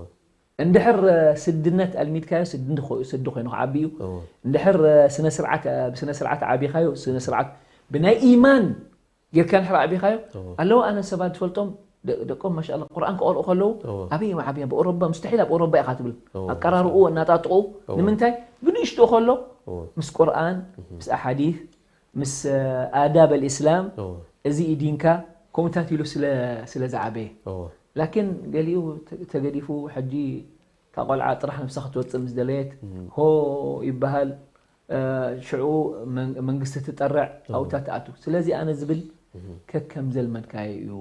እንድሕር፣ እ፣ ስድነት ኣልሚድካዮ፣ ስዲ እንድ-፣ ስዲ ኮይኑ ክዓቢ እዩ። እወ። እንድሕር፣ እ፣ ስነ ስርዓት፣ እ፣ ብስነ ስርዓት ዓቢኻዮ፣ ስነ ስርዓት ብናይ ኢማን ጌርካ እንድሕር ዓቢኻዮ፣ እወ። ኣለዉ ኣነ ሰባት ዝፈልጦም ደ-፣ ደቆም ማሻኣላህ ቁርኣን ክቐርኡ ከለዉ እወ። ኣበይ እዮም ዓብያ? ብኦሮባ፣ ሙስተሒል ኣብ ኦሮባ ኢኻ ትብል። እወ፣ ኣቀራርብኡ፣ ማሻኣላህ። ኣናጣጥቑ፣ እወ። ንምንታይ? ብንእሽትኡ ከሎ እወ። ምስ ቁርኣን፣ እህ። ምስ ኣሓዲት፣ ምስ፣ እ፣ ኣዳብ ኣልእስላም፣ እወ። እዚ እዩ ዲንካ፣ ከምኡታት ኢሉ ስለ፣ ስለ ዝዓበየ። እወ። ላኪን ገሊኡ ተ-፣ ተገዲፉ፣ ሕጂ እታ ቆልዓ ጥራሕ ነብሳ ክትወጽእ ምስ ደለየት፣ እም። ሆ ይበሃል፣ እ፣ ሽዑ መን-፣ መንግስቲ ትጠርዕ፣ እም። ኣብኡታት ትኣቱ። ስለዚ ኣነ ዝብል፣ እም። ከከም ዘልመድካዮ እዩ።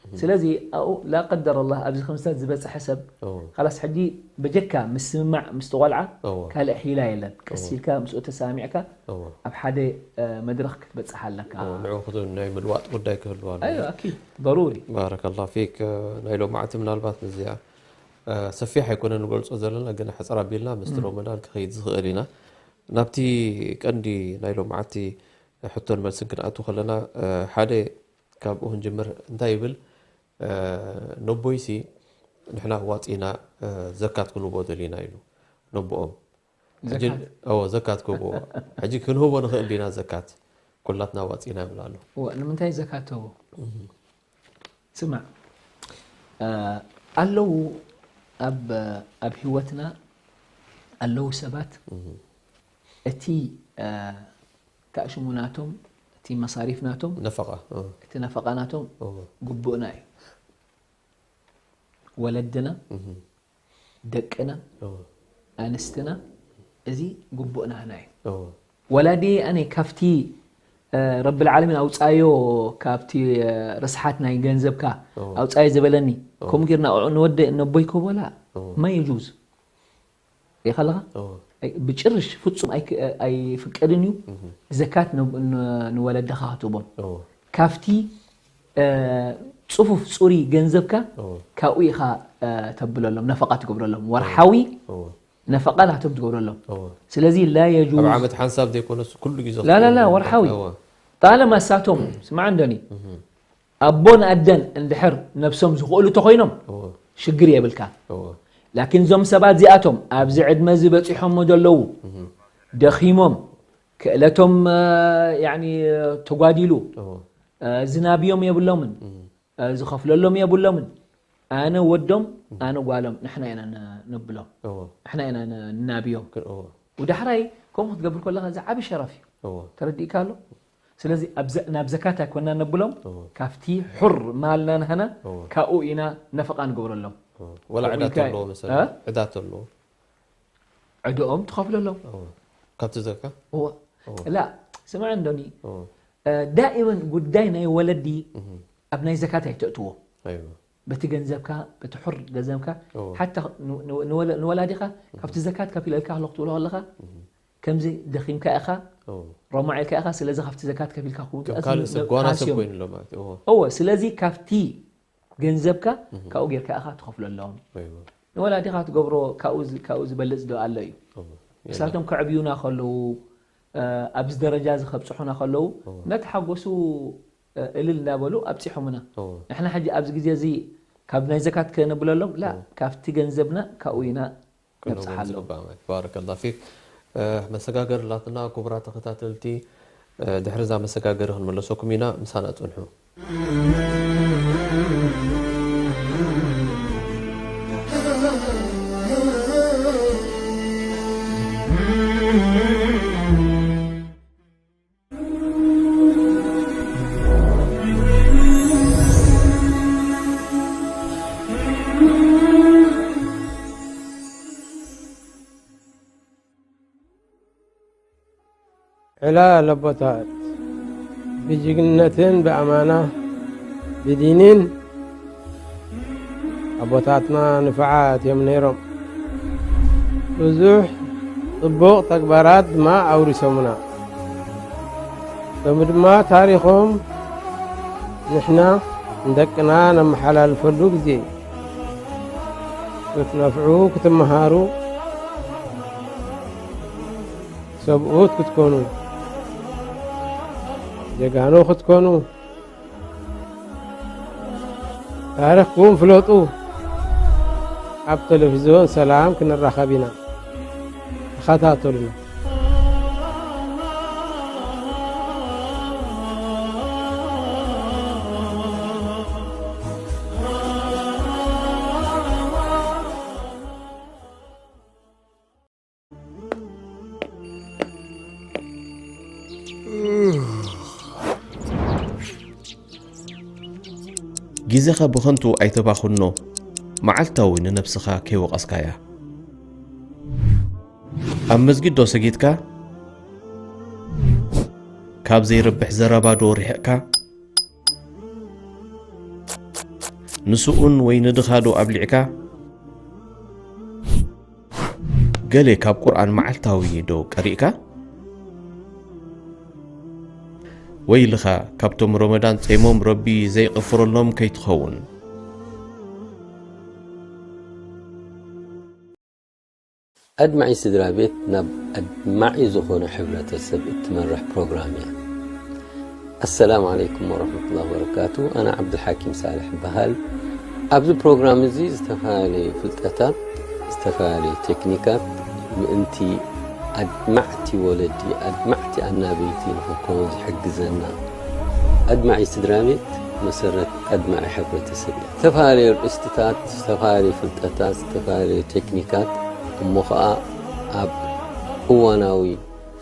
እም። ስለዚ ኣብኡ ላ ቀደር ኣላህ ኣብዚ ከምስታት ዝበጽሐ ሰብ፣ እዎ። ካላስ ሕጂ በጀካ ምስምማዕ ምስቲ ቆልዓ እዎ። ካልእ ሒላ የለን። ቀስ እዎ። ኢልካ ምስኡ ተሳሚዕካ እዎ። ኣብ ሓደ፣ እ፣ መድረኽ ክትበጽሕ ኣለካ። እዎ፣ ንዕኡ ክቱ ናይ ምልዋጥ ጉዳይ ክህልዋ ኣለዎ። ኣይዋ፣ ኣኪድ፣ ضروري። ባረከላሁ ፊክ። እ፣ ናይ ሎማዓቲ ምናልባት ነዚኣ፣ እ፣ ሰፊሕ ኣይኮነን ንገልጾ ዘለና፣ ግን ሕጽር ኣቢልና ምስቲ እም። ሮመዳን ክኸይድ ዝኽእል ኢና። ናብቲ ቀንዲ ናይ ሎማዓቲ ሕቶን መልስን ክንኣቱ ከለና፣ እ፣ ሓደ ካብኡ ክንጅምር። እንታይ ይብል? ነቦይሲ ንሕና ዋፂና ዘካት ክንቦ ደሊና ኢሉ ነቦኦም። ሕጂ ዘካት? እዎ፣ ዘካት ክህቦ። ሕጂ ክንህቦ ንኽእል ዲና ዘካት? ኩላትና ዋፂና ይብል ኣሎ። እወ፣ ንምንታይ ዘካት ተቦ? ስማዕ፣ ኣለዉ፣ ኣብ ኣብ ህይወትና ኣለዉ ሰባት፣ እቲ ታእሽሙ ናቶም፣ እቲ መሳሪፍ ናቶም፣ ነፈቃ። እቲ ነፈቃ ናቶም ግቡእና እዩ። ወለድና፣ ደቅና፣ ኣንስትና፣ እዚ ግቡእና ህና እዩ። ወላዲ ኣነ ካብቲ ረብል ዓለሚን ኣውፃዮ፣ ካብቲ ርስሓት ናይ ገንዘብካ ኣውፃዮ ዝበለኒ፣ ከምኡ ጌርና ንወደ ነቦይ ከቦላ፣ ማ የጁዝ። ሪኢኻ ኣለኻ? ብጭርሽ ፍፁም ኣይፍቀድን እዩ። ዘካት ንወለድኻ ክትቦም ካብቲ ፅፉፍ ፅሩይ ገንዘብካ፣ ካብኡ ኢኻ ተብለሎም፣ ነፈቃ ትገብረሎም። ወርሓዊ ነፈቃ ናቶም ትገብረሎም። ስለዚ ላ የጁዝ። ኣብ ዓመት ሓንሳብ ዘይኮነስ ኩሉ ግዜ ላላላ ወርሓዊ። ጣለማ እሳቶም ስማዕ እንደኒ ኣቦን ኣደን እንድሕር ነብሶም ዝኽእሉ ተኾይኖም ሽግር የብልካ። ላኪን እዞም ሰባት እዚኣቶም ኣብዚ ዕድመ እዚ በፂሖሞ ዘለዉ፣ ደኺሞም፣ ክእለቶም ተጓዲሉ፣ ዝናብዮም የብሎምን፣ ዝኸፍለሎም የብሎምን። ኣነ ወዶም፣ ኣነ ጓሎም፣ ንሕና ኢና ነብሎም፣ ንሕና ኢና ንናብዮም። ወዳሕራይ ከምኡ ክትገብር ከለኻ ዝዓቢ ሸረፍ እዩ። ተረዲእካ ኣሎ? ስለዚ ናብ ዘካት ኣይኮና ነብሎም፣ ካብቲ ሑር ማልና ንህና ካብኡ ኢና ነፈቃ ንገብረሎም። ወላ ዕዳ ተለዎ መሰለ፣ ዕዳ ተለዎ ዕድኦም ትኸፍለሎም። ካብቲ ዘካ ላ ስምዐ እንዶኒ፣ ዳኢመን ጉዳይ ናይ ወለዲ ኣብ ናይ ዘካት ኣይተእትዎ። በቲ ገንዘብካ፣ በቲ ሑር ገንዘብካ፣ ሓታ ንወላዲኻ ካብቲ ዘካት ከፊለልካ ኣለኹ ትብሎ ከለኻ፣ ከምዚ ደኺምካ ኢኻ፣ ሮማዕ ኢልካ ኢኻ፣ ስለዚ ካብቲ ዘካት ከፊልካ ክውጣ ካልእ ሰብ ጓና ሰብ ኮይኑሎ ማለት እዩ። እወ፣ ስለዚ ካብቲ ገንዘብካ ካብኡ ጌርካ ኢኻ ትኸፍለሎም። ንወላዲኻ ትገብሮ ካብኡ ዝበልፅ ዶ ኣሎ እዩ? እሳቶም ከዕብዩና ከለዉ፣ ኣብዚ ደረጃ እዚ ከብፅሑና ከለዉ፣ እናተሓጎሱ እልል እናበሉ ኣብፂሖምና። ንሕና ሕጂ ኣብዚ ግዜ እዚ ካብ ናይ ዘካት ከነብለሎም ላ፣ ካብቲ ገንዘብና ካብኡ ኢና ነብፅሓሎም። ባረከላ ፊክ። መሰጋገሪ ላትና ክቡራት ተኸታተልቲ፣ ድሕሪ እዛ መሰጋገሪ ክንመለሰኩም ኢና፣ ምሳና ፅንሑ። ዕላል ኣቦታት ብጅግንነትን ብኣማና ብዲንን ኣቦታትና ንፉዓት እዮም ነይሮም። ብዙሕ ጽቡቕ ተግባራት ድማ ኣውሪሶምና። ሎሚ ድማ ታሪኾም ንሕና ንደቅና ነመሓላልፈሉ ግዜ እዩ። ክትነፍዑ፣ ክትመሃሩ፣ ሰብኡት ክትኮኑ፣ ጀጋኑ ክትኮኑ፣ ታሪኽኩም ፍለጡ። ኣብ ቴሌቪዝዮን ሰላም ክንራኸብ ኢና። ተኸታተሉና። ግዜኻ ብኸንቱ ኣይተባኽኖ፣ መዓልታዊ ንነብስኻ ከይወቐስካያ። ኣብ መስጊድ ዶ ሰጊድካ? ካብ ዘይረብሕ ዘረባ ዶ ርሒቕካ? ንስኡን ወይ ንድኻ ዶ ኣብሊዕካ? ገለ ካብ ቁርኣን መዓልታዊ ዶ ቀሪእካ? ወይልኻ ካብቶም ረመዳን ጸይሞም ረቢ ዘይቕፍረሎም ከይትኸውን። ኣድማዒ ስድራ ቤት ናብ ኣድማዒ ዝኾነ ሕብረተሰብ እትመርሕ ፕሮግራም እያ። ኣሰላሙ ዓለይኩም ወረሕመቱላሂ ወበረካቱ። ኣነ ዓብዱልሓኪም ሳልሕ እበሃል። ኣብዚ ፕሮግራም እዚ ዝተፈላለዩ ፍልጠታት፣ ዝተፈላለዩ ቴክኒካት ምእንቲ ኣድማዕቲ ወለዲ፣ ኣድማዕቲ ኣናበይቲ ንኽንከውን ዝሕግዘና፣ ኣድማዒ ስድራ ቤት መሰረት ኣድማዒ ሕብረተሰብ እያ። ዝተፈላለዩ ርእስትታት፣ ዝተፈላለዩ ፍልጠታት፣ ዝተፈላለዩ ቴክኒካት እሞ ኸኣ ኣብ እዋናዊ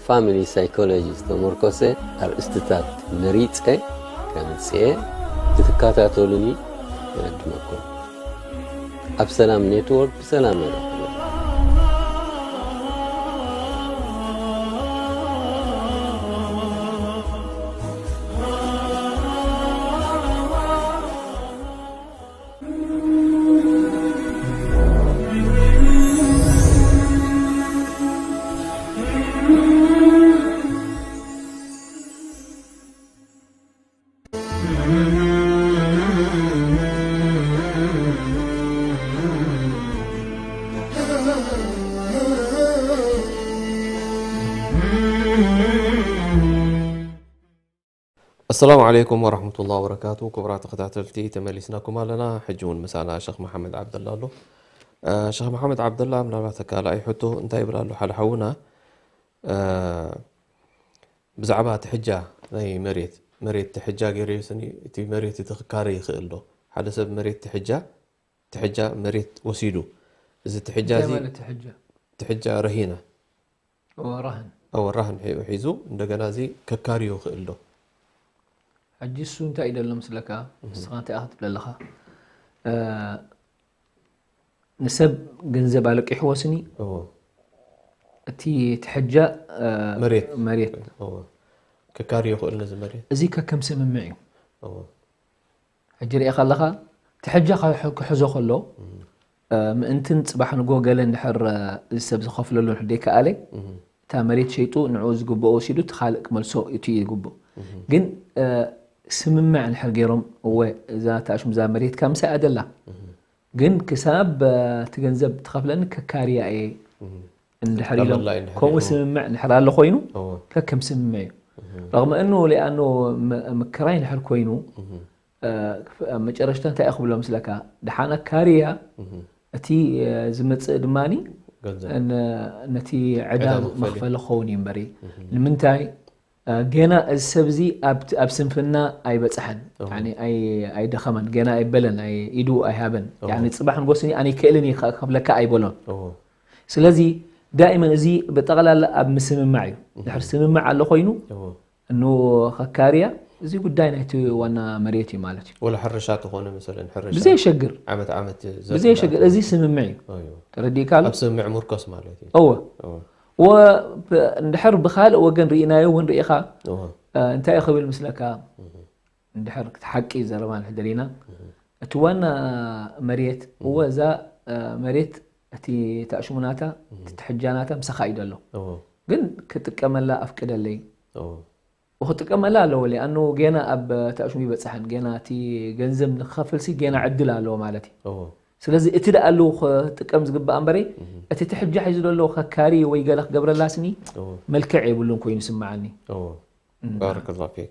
ፋሚሊ ሳይኮሎጂ ዝተመርኮሰ ኣርእስትታት መሪጸ ከምጽኤ ክትከታተሉኒ ይዕድመኩም። ኣብ ሰላም ኔትወርክ ብሰላም መራኽቦ። ኣሰላሙ ዓለይኩም ወራህመቱላሂ ወበረካቱ። ክቡራት ተኸታተልቲ፣ ተመሊስናኩም ኣለና። ሕጂ እውን ምሳና ሸኽ መሓመድ ዓብደላ ኣሎ። እ፣ ሸኽ መሓመድ ዓብደላ፣ ምናልባት ተካላኣይ ሕቶ እንታይ ይብል ኣሎ ሓደ ሓውና፣ እ፣ ብዛዕባ ትሕጃ ናይ መሬት፣ መሬት ትሕጃ ገይሩ ስኒ፣ እቲ መሬት እቲ ክካረ ይኽእል ዶ? ሓደ ሰብ መሬት ትሕጃ፣ ትሕጃ መሬት ወሲዱ፣ እዚ ትሕጃ እንታይ እዚ ማለት ትሕጃ? ትሕጃ ረሂና። እዎ፣ ራህን። እዎ፣ ራህን ሒ-፣ ሒዙ እንደገና እዚ ከካርዮ ይኽእል ዶ? ሕጂ እሱ እንታይ እዩ ዘሎ ምስለካ? እህ። ንስኻ እንታይ ኢኻ ትብል ኣለኻ? እ፣ ንሰብ ገንዘብ ኣለቂሕዎ ስኒ፣ እዎ። እቲ ትሕጃ፣ እ፣ መሬት። መሬት። እዎ። ከካርዮ ይኽእል ነዚ መሬት? እዚ ከከም ስምምዕ እዩ። እዎ። ሕጂ ርኢኻ ኣለኻ፣ እቲ ሕጃ ክሕ-፣ ክሕዞ ከሎ፣ እም። እ፣ ምእንትን ጽባሕ ንግሆ ገለ እንድሕር፣ እ፣ እዚ ሰብ ዝኸፍለሉ እንድሕር ደይከኣለ፣ እም። እታ መሬት ሸይጡ ንዕኡ ዝግብኦ ወሲዱ፣ እቲ ካልእ ክመልሶ እቲ እዩ ዝግብኦ። እም። ግን፣ እ፣ ስምምዕ እንድሕር ገይሮም፣ እወ፣ እዛ ተኣሽሙ እዛ መሬትካ ምሳይ ኣደላ። እም። ግን ክሳብ፣ እ፣ እቲ ገንዘብ ትኸፍለኒ ከካርያ እየ እም። እንድሕር ኢሎም፣ ትጥቀመላ እየ እንድሕር ከምኡ ኢሎም። ስምምዕ እንድሕር ኣሎ ኮይኑ፣ እዎ። ከከም ስምምዕ እዩ። እም። ረغم أنه لأنه ም-፣ ምክራይ እንድሕር ኮይኑ፣ እም። እ፣ ክፍ-፣ ኣብ መጨረሽታ እንታይ እዩ ክብሎ ምስለካ? ደሓን ኣካርያ፣ እህ። እቲ፣ እ፣ ዝመጽእ ድማኒ ገንዘብ። ን-፣ ነቲ ዕዳ ዕዳ መኽፈሊ። መኽፈሊ ክኸውን እዩ እምበሪ። እህ። ንምንታይ? እ፣ ገና እዚ ሰብ እዚ ኣብ፣ ኣብ ስንፍና ኣይበጽሐን። እህ። ያኒ ኣይ-፣ ኣይደኸመን። ገና ኣይበለን፣ ኣይ-፣ ኢዱ ኣይሃበን። እህ። ያኒ ጽባሕ ንጎስኒ ኣነ ይክእልን እየ ከ-፣ ከፍለካ ኣይበሎን። እህ። ስለዚ ዳኢመን እዚ ብጠቕላላ ኣብ ምስምማዕ እዩ። እህ። ድሕር ስምምዕ ኣሎ ኮይኑ፣ እህ። እኑ ኸካርያ፣ እዚ ጉዳይ ናይቲ ዋና መሬት እዩ ማለት እዩ። ወላ ሕርሻ ተኾነ መሰለን፣ ሕርሻ ብዘይ ሸግር። ዓመት ዓመት ዘርኢ ብዘይ ሸግር፣ እንዳኣተወ። እዚ ስምምዕ እዩ። ኣዮ። ተረዲእካ ኣሎ? ኣብ ስምምዕ ምርኮስ ማለት እዩ። እወ። እወ። ወ-፣ ብ-፣ እንድሕር ብኻልእ ወገን ርኢናዮ እውን ርኢኻ፣ እወ። እ፣ እንታይ እዩ ክብል ምስለካ? እህ። እንድሕር እቲ ሓቂ ዘረባ ንሕደር ኢና፣ እህ። እቲ ዋና መሬት፣ እህ። እወ፣ እዛ፣ እ፣ መሬት እቲ ታእሽሙናታ፣ እህ። እቲ ትሕጃናታ ምሳኻ እዩ ዘሎ። እወ። ግን ክጥቀመላ ኣፍቅደለይ። እወ። ወክጥቀመላ ኣለዎ ለኣኑ ጌና ኣብ ተእሽሙ ይበጽሐን ጌና እቲ ገንዘብ ንክኸፍልሲ ጌና ዕድል ኣለዎ ማለት እዩ። እዎ። ስለዚ እቲ ደኣ ኣለዉ ክጥቀም ዝግባእ እምበረይ እህ። እቲ ትሕጃ ሒዙ ዘሎ ከካሪ ወይ ገለ ክገብረላስኒ እዎ። መልክዕ የብሉን ኮይኑ ይስምዓኒ። እዎ። እና ባረከላሁ ፊክ።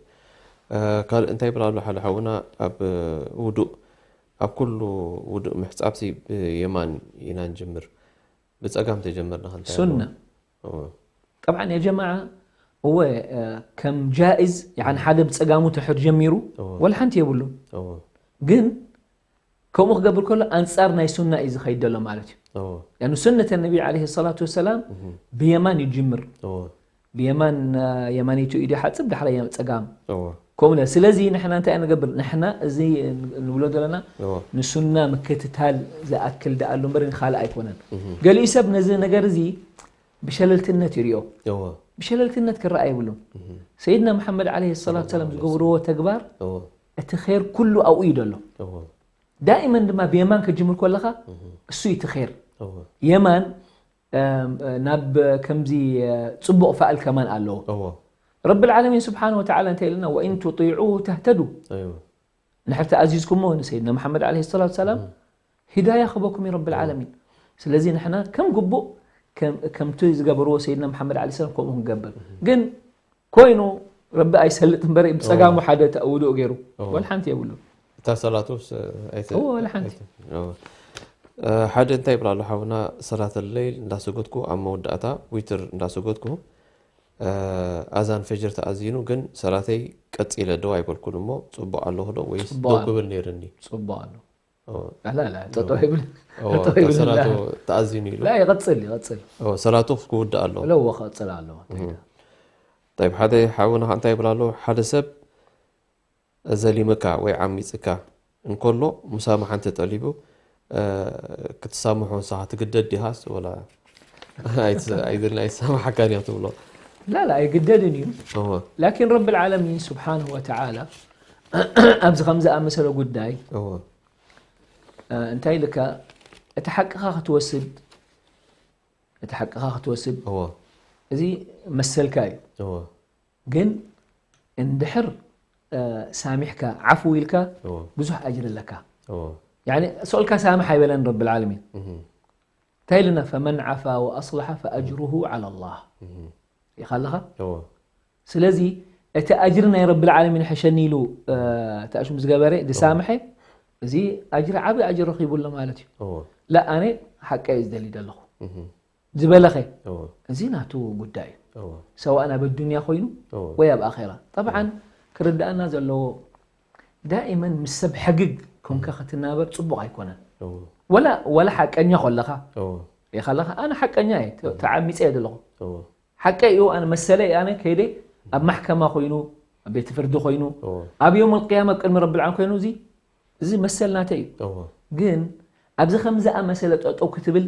እ፣ ካልእ እንታይ ይብል ኣሎ ሓደ ሓውና ኣብ ውዱእ ኣብ ኩሉ ውዱእ ምሕጻብሲ ብየማን ኢና ንጅምር ብጸጋም ተጀመርና ከንታይ ሱና። እዎ። ጠብዓን ያ ጀማዓ እወ፣ እ፣ ከም ጃኢዝ፣ ያኒ ሓደ ብጸጋሙ ተሕር ጀሚሩ፣ እዎ። ወላ ሓንቲ የብሉን። እዎ። ግን ከምኡ ክገብር ከሎ ኣንጻር ናይ ሱና እዩ ዝኸይድ ዘሎ ማለት እዩ። እዎ። ያኒ ሱነት ነቢ ዓለይሂ ሰላቱ ወሰላም እህ። ብየማን ይጅምር። እዎ። ብየማን፣ እ፣ የማነይቱ ኢዱ ይሓጽብ፣ ዳሕራይ ጸጋም። እዎ። ከምኡ ለ-፣ ስለዚ ንሕና እንታይ ንገብር? ንሕና እዚ ንብሎ ዘለና እዎ። ንሱና ምክትታል ዝኣክል ደኣ ኣሎ እምበር ንኻልእ ኣይኮነን። እህ። ገሊኡ ሰብ ነዚ ነገር እዚ ብሸለልትነት ይሪኦ። እዎ። ብሸለልትነት ክረኣ የብሉን። እህ። ሰይድና መሓመድ ዓለይሂ ሰላቱ ሰላም ዝገብርዎ ተግባር እዎ። እቲ ኸይር ኩሉ ኣብኡ እዩ ዘሎ። እዎ። ዳኢመን ድማ ብየማን ከጅምር ከለኻ እህ። እሱ እዩ እቲ ኸይር። እዎ። የማን፣ እም፣ ናብ ከምዚ፣ እ፣ ጽቡቕ ፋእል ከማን ኣለዎ። እዎ። ረብል ዓለሚን ስብሓነ ወተዓላ እንታይ ኢልና? "ወኢን ቱጢዑሁ ተህተዱ።" እዎ። ንድሕር ተኣዚዝኩሞ ንሰይድና መሓመድ ዓለይሂ ሰላቱ ሰላም እም። ሂዳያ ክበኩም እዩ ረብል እዎ። ዓለሚን። ስለዚ ንሕና ከም ግቡእ ከም፣ ከምቲ ዝገበርዎ ሰይድና መሓመድ ዓለይሂ ሰላም ከምኡ ክንገብር። እም። ግን ኮይኑ ረቢ ኣይሰልጥ እምበር ብጸጋሙ ሓደ ተእውዶ ገይሩ። ወላ ሓንቲ የብሉ። እታ ሰላቱ ስ-፣ ኣይተ-፣ እዎ፣ ወላ ሓንቲ። ኣይተ-፣ እዎ። እ፣ ሓደ እንታይ ይብላ ኣሎ ሓውና፣ ሰላት ለይል እንዳሰገድኩ ኣብ መወዳእታ ዊትር እንዳሰገድኩ፣ እ፣ ኣዛን ፈጅር ተኣዚኑ፣ ግን ሰላተይ ቀጺለ ደው ኣይበልኩን እሞ ጽቡቕ ኣለኹ ዶ ወይስ ጽቡቕ ደው ኣሎ። ክብል ነይርኒ? ጽቡቕ ኣሎ። እዎ። ላ፣ ላ፣ ጠጠው ይብል። እዎ፣ ጠጠው እታ ይብል ሰላቱ ላ። ተኣዚኑ ኢሉ። ላ፣ ይቐጽል፣ ይቐጽል። እዎ፣ ሰላቱ ክውዳእ ኣለዎ። ለዎ ክቐጽል ኣለዎ። ጠይብ፣ ሓደ ሓውና ከ እንታይ ይብል ኣሎ? ሓደ ሰብ ዘሊምካ ወይ ዓሚጽካ እንከሎ ሙሳማሓ እንተጠሊቡ፣ እ፣ ክትሳምሖ ንስኻ ትግደድ ዲኻስ ወላ ኣይት-፣ ኣይትሳማሓካን እያ ትብሎ? ላ፣ ላ፣ ኣይግደድን እዩ። እዎ፣ ላኪን ረቢ ልዓለሚን ስብሓንሁ ወተዓላ ኣብዚ ከም ዝኣመሰለ ጉዳይ፣ እዎ፣ እ፣ እንታይ ኢልካ፣ እቲ ሓቅኻ ክትወስድ፣ እቲ ሓቅኻ ክትወስድ፣ እዎ፣ እዚ መሰልካ እዩ። እዎ፣ ግን እንድሕር፣ እ፣ ሳሚሕካ፣ ዓፉ ኢልካ፣ እዎ፣ ብዙሕ ኣጅሪ ኣለካ። እዎ። ያኒ፣ ሰኡልካ ሳምሕ ኣይበለን ረቢ ልዓለሚን። እህ፣ እንታይ ኢልና፣ ፈመን ዓፋ ወኣስላሐ ፈኣጅሩሁ ዓላ ላህ። እህ፣ ሪኢኻ ኣለኻ? እዎ፣ ስለዚ እቲ ኣጅሪ ናይ ረቢ ልዓለሚን ሕሸኒ ኢሉ፣ እ፣ ተኣሽሙ ዝገበረ ዝሳምሐ፣ እዚ ኣጅሪ፣ ዓቢ ኣጅሪ ረኺቡ ኣሎ ማለት እዩ። እዎ፣ ላ፣ ኣነ ሓቀይ እዩ ዝደሊ ዘለኹ እህ፣ ዝበለኸ፣ እዎ፣ እዚ ናቱ ጉዳይ እዩ። እዎ፣ ሰዋእ ኣብ ኣዱንያ ኮይኑ እዎ፣ ወይ ኣብ ኣኼራ። ጠብዓን ክርድኣና ዘለዎ፣ ዳኢመን ምስ ሰብ ሕግግ ኮንካ ክትናበር ጽቡቕ ኣይኮነን። እዎ፣ ወላ፣ ወላ ሓቀኛ ኮለኻ፣ እዎ፣ ሪኢኻ ኣለኻ፣ ኣነ ሓቀኛ እየ፣ ተ-፣ ተዓሚጸ እየ ዘለኹ። እዎ፣ ሓቀይ እዩ፣ ኣነ መሰለይ፣ ኣነ ከይደ ኣብ ማሕከማ ኮይኑ፣ ኣብ ቤት ፍርዲ ኮይኑ፣ እዎ፣ ኣብ ዮም ኣልቅያማ ኣብ ቅድሚ ረቢ ልዓለሚን ኮይኑ፣ እዚ፣ እዚ መሰል ናተይ እዩ። እዎ፣ ግን ኣብዚ ከም ዝኣመሰለ ጠጠው ክትብል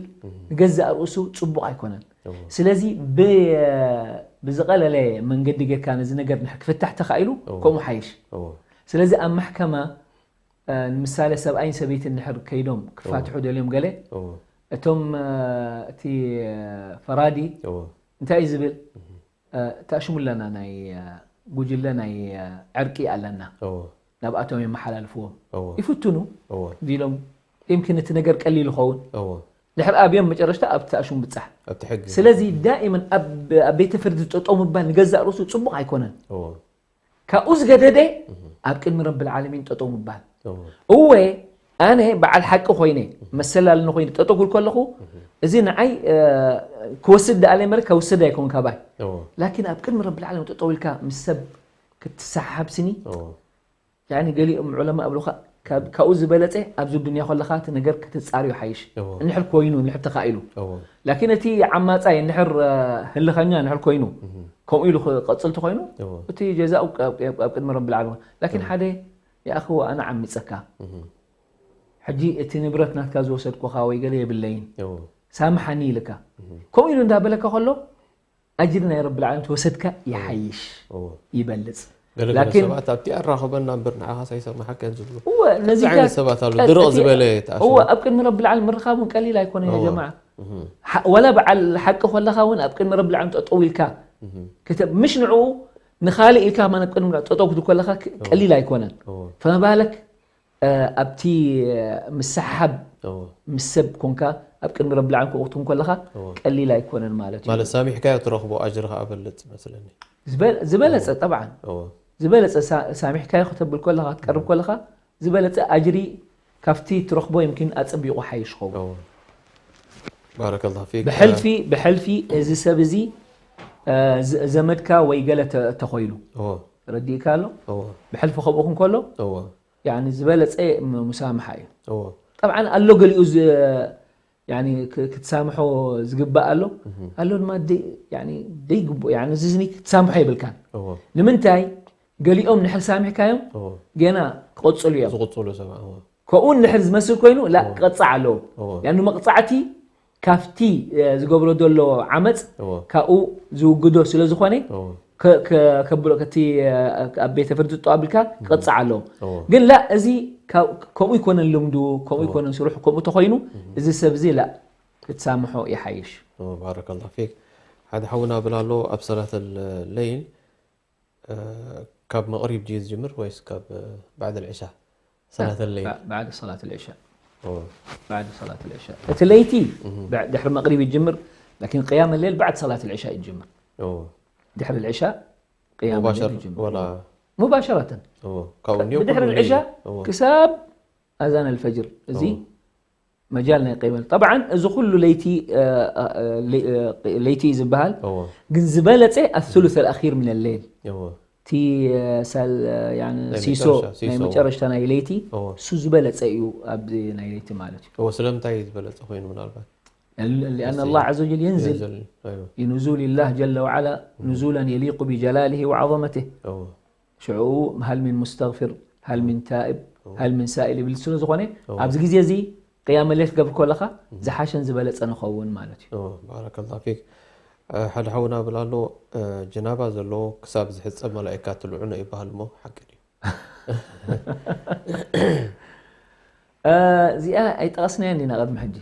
ንገዛእ ርእሱ ጽቡቕ ኣይኮነን። እዎ፣ ስለዚ ብ-፣ ብዝቐለለ መንገዲ ጌርካ ነዚ ነገር ንድሕር ክፍታሕ ተኻኢሉ እዎ። ከምኡ ሓይሽ። እዎ፣ ስለዚ ኣብ ማሕከማ፣ እ፣ ንምሳሌ ሰብኣይን ሰበይትን እንድሕር ከይዶም ክፋትሑ ደልዮም ገለ፣ እዎ፣ እቶም፣ እ፣ እቲ፣ እ፣ ፈራዲ እዎ፣ እንታይ እዩ ዝብል? እ፣ ተኣሽሙ ኣለና፣ ናይ፣ እ፣ ጉጅለ ናይ፣ እ፣ ዕርቂ ኣለና። እዎ፣ ናብኣቶም የመሓላልፍዎም። እዎ፣ ይፍትኑ እዎ፣ እንዲሎም፣ ይምክን እቲ ነገር ቀሊል ይኸውን። እዎ። ድሕር ኣብዮም መጨረሽታ ኣብ ተኣሽሙ ብጻሕ። ኣብቲ ሕጊ። ስለዚ ዳኢመን ኣብ፣ ኣብ ቤት ፍርዲ ጠጠው ምባል ንገዛእ ርእሱ ጽቡቕ ኣይኮነን። እዎ፣ ካብኡ ዝገደደ ኣብ ቅድሚ ረቢ ልዓለሚን ጠጠው ምባል። እዎ፣ እወ፣ ኣነ በዓል ሓቂ ኮይነ፣ መሰል ኣለኒ ኮይነ ጠጠው ክብል ከለኹ፣ እዚ ንዓይ፣ እ፣ ክወስድ ደኣለ እምበር ከውስድ ኣይኮን ካባይ። እዎ፣ ላኪን ኣብ ቅድሚ ረቢ ልዓለሚን ጠጠው ኢልካ ምስ ሰብ ክትሰሓሓብ ስኒ፣ እዎ፣ ያኒ ገሊኦም ዑለማ እብሉኻ ካብ-፣ ካብኡ ዝበለጸ ኣብዚ ዱንያ ከለኻ እቲ ነገር ክትጻርዮ ሓይሽ። እዎ። እንድሕር ኮይኑ፣ እንድሕር ተኻኢሉ። እዎ፣ ላኪን እቲ ዓማጻይ እንድሕር፣ እ፣ ህልኸኛ እንድሕር ኮይኑ፣ ከምኡ ኢሉ ክቐጽል ተኾይኑ፣ እዎ፣ እቲ ጀዛኡ ኣብ፣ ኣብ፣ ኣብ ቅድሚ ረቢ ልዓለሚን። ላኪን ሓደ፣ "ያ ኣኺ፣ ኣነ ዓሚጸካ። ሕጂ እቲ ንብረት ናትካ ዝወሰድኩኻ ወይ ገለ የብለይን። እዎ፣ ሳምሓኒ" ኢልካ። ከምኡ ኢሉ እንዳበለካ ከሎ፣ ኣጅሪ ናይ ረቢ ልዓለሚን ተወሰድካ ይሓይሽ፣ እዎ። ይበልጽ። ገለ ገለ ላኪን ሰባት ኣብቲ ኣራኸበና እምበር ንዓኻስ ኣይሰማሓካን ዝብሉ። እወ፣ ነዚ እንታይ ዓይነት ሰባት ኣለዉ? ቀ-፣ ድርቕ እቲ-፣ ዝበለ ተኣሽሙ። እወ፣ ኣብ ቅድሚ ረቢ ልዓለሚን ምርኻብ እውን ቀሊል ኣይኮነን ያ እወ። ጀማዓ። እህ፣ ሓ-፣ ወላ በዓል ሓቂ ከለኻ እውን ኣብ ቅድሚ ረቢ ልዓለሚን ጠጠው ኢልካ። እህ፣ ክተ-፣ ምሽ ንዕኡ ንኻልእ ኢልካ ማን ኣብ ቅድሚ ጠጠው ክትብል ከለኻ ክ-፣ ቀሊል ኣይኮነን። እዎ፣ ፈመባለክ፣ እ፣ ኣብቲ፣ እ፣ ምስሓብ እዎ፣ ምስ ሰብ ኮንካ ኣብ ቅድሚ ረቢ ልዓለሚን ክቕትም ከለኻ እዎ። ቀሊል ኣይኮነን ማለት እዩ። ማለት ሳሚሕካዮ ትረኽቦ ኣጅሪ ከኣ በልጽ መስለኒ። ዝበ-፣ ዝበለጸ ጠብዓን እዎ፣ ዝበለጸ ሳ-፣ ሳሚሕካዮ ከተብል ከለኻ ክትቀርብ ከለኻ ዝበለጸ ኣጅሪ ካብቲ ትረኽቦ ይምኪን ኣጸቢቑ ሓይሽ ኸውን። እዎ። ባረከላሁ ፊክ። ብሕልፊ፣ ብሕልፊ እዚ ሰብ እዚ፣ እ፣ ዘ-፣ ዘመድካ ወይ ገለ ተ-፣ ተኾይኑ እዎ፣ ረዲእካ ኣሎ። እዎ፣ ብሕልፊ ከምኡ ክንከሎ እዎ፣ ያኒ ዝበለጸ ም-፣ ሙሳምሓ እዩ። እዎ፣ ጠብዓን ኣሎ ገሊኡ ዝ-፣ ያኒ ክ-፣ ክትሳምሖ ዝግባእ ኣሎ። ኣሎ ድማ ደይ-፣ ያኒ ደይግቡእ፣ ያኒ እዚ ዝኒ ክትሳምሖ የብልካን። እዎ፣ ንምንታይ? ገሊኦም ንሕር ሳሚሕካዮም እዎ። ገና ክቕጽሉ እዮም። ዝቕጽሉ ሰባት፣ እዎ። ከምኡ እንድሕር ዝመስል ኮይኑ፣ ላ፣ ክቐጻዕ ኣለዎ። እዎ። ያኑ መቕጻዕቲ ካብቲ፣ እ፣ ዝገብሮ ዘሎ ዓመጽ እዎ። ካብኡ ዝውግዶ ስለ ዝኾነ፣ እዎ። ከ-፣ ከ-፣ ከብሎ፣ ከቲ፣ እ፣ ኣብ ቤተ ፍርዲ ጠው ኣቢልካ ክቐጻዕ ኣለዎ። እዎ። ግን ላ፣ እዚ ካብ-፣ ከምኡ ይኮነን ልምዱ፣ ከምኡ ይኮነን ስርሑ፣ ከምኡ ተኾይኑ፣ እዚ ሰብ እዚ ላ፣ ክትሳምሖ ይሓይሽ። እዎ፣ ባረከላሁ ፊክ። ሓደ ሓውና ብል ኣሎ፣ ኣብ ሰላት ለይል፣ እ፣ ካብ መቕሪብ ድዩ ዝጅምር ወይስ ካብ፣ እ፣ ባዕድ ልዕሻ? ሰላት ለይል። ባ-፣ ባዕድ ሰላት ልዕሻ። እዎ። ባዕድ ሰላት ልዕሻ። እቲ ለይቲ ብ-፣ ድሕሪ መቕሪብ ይጅምር፣ ላኪን ቅያም ለይል ባዕድ ሰላት ልዕሻ ይጅምር። እዎ። ድሕሪ ልዕሻ ቅያም ሙባሸር ሌል ይጅምር። ወላ ሙባሸረተን እዎ ካብኡ እንዲዮ ብድሕሪ ኩሉ ልዕሻ እዎ ክሳብ ኣዛን ኣልፈጅር። እዚ እዎ መጃል ናይ ቅያም ሌል። ጠብዓን እዚ ኩሉ ለይቲ እ፣ እ፣ ለይ- እ፣ ለይቲ እዩ ዝበሃል። እዎ ግን ዝበለፀ ኣሱሉስ ኣልኣኺር ምን ሌል እዎ እቲ እ፣ ሳል እ፣ ያኒ ናይ ሲሶ መጨረሻ ናይ ሲሶ መጨረሽታ ናይ ለይቲ እዎ እሱ ዝበለፀ እዩ ኣብዚ ናይ ለይቲ ማለት እዩ። እዎ ስለምንታይ ዝበለጸ ኮይኑ ምናልባት ال- لأن الله عز وجل ينزل ينزل. أيوة. بنزول الله جل وعلا نزولا يليق بجلاله وعظمته. أوه. ሽዑ هل من مستغفر هل من تائب أوه. هل من سائل ይብል ስለ ዝኾነ أوه. ኣብዚ ግዜ እዚ ቅያመ ሌል ክገብር ከለኻ ዝሓሸን ዝበለጸ ንኸውን ማለት እዩ። أوه. بارك الله فيك. ሓደ ሓውና ብላሎ ጀናባ ዘለዎ ክሳብ ዝሕፀብ መላእካ ትልዑ ነው ይበሃል እሞ ሓቂ ድዩ? እዚኣ ኣይጠቐስናያን ኢና ቅድሚ ሕጂ።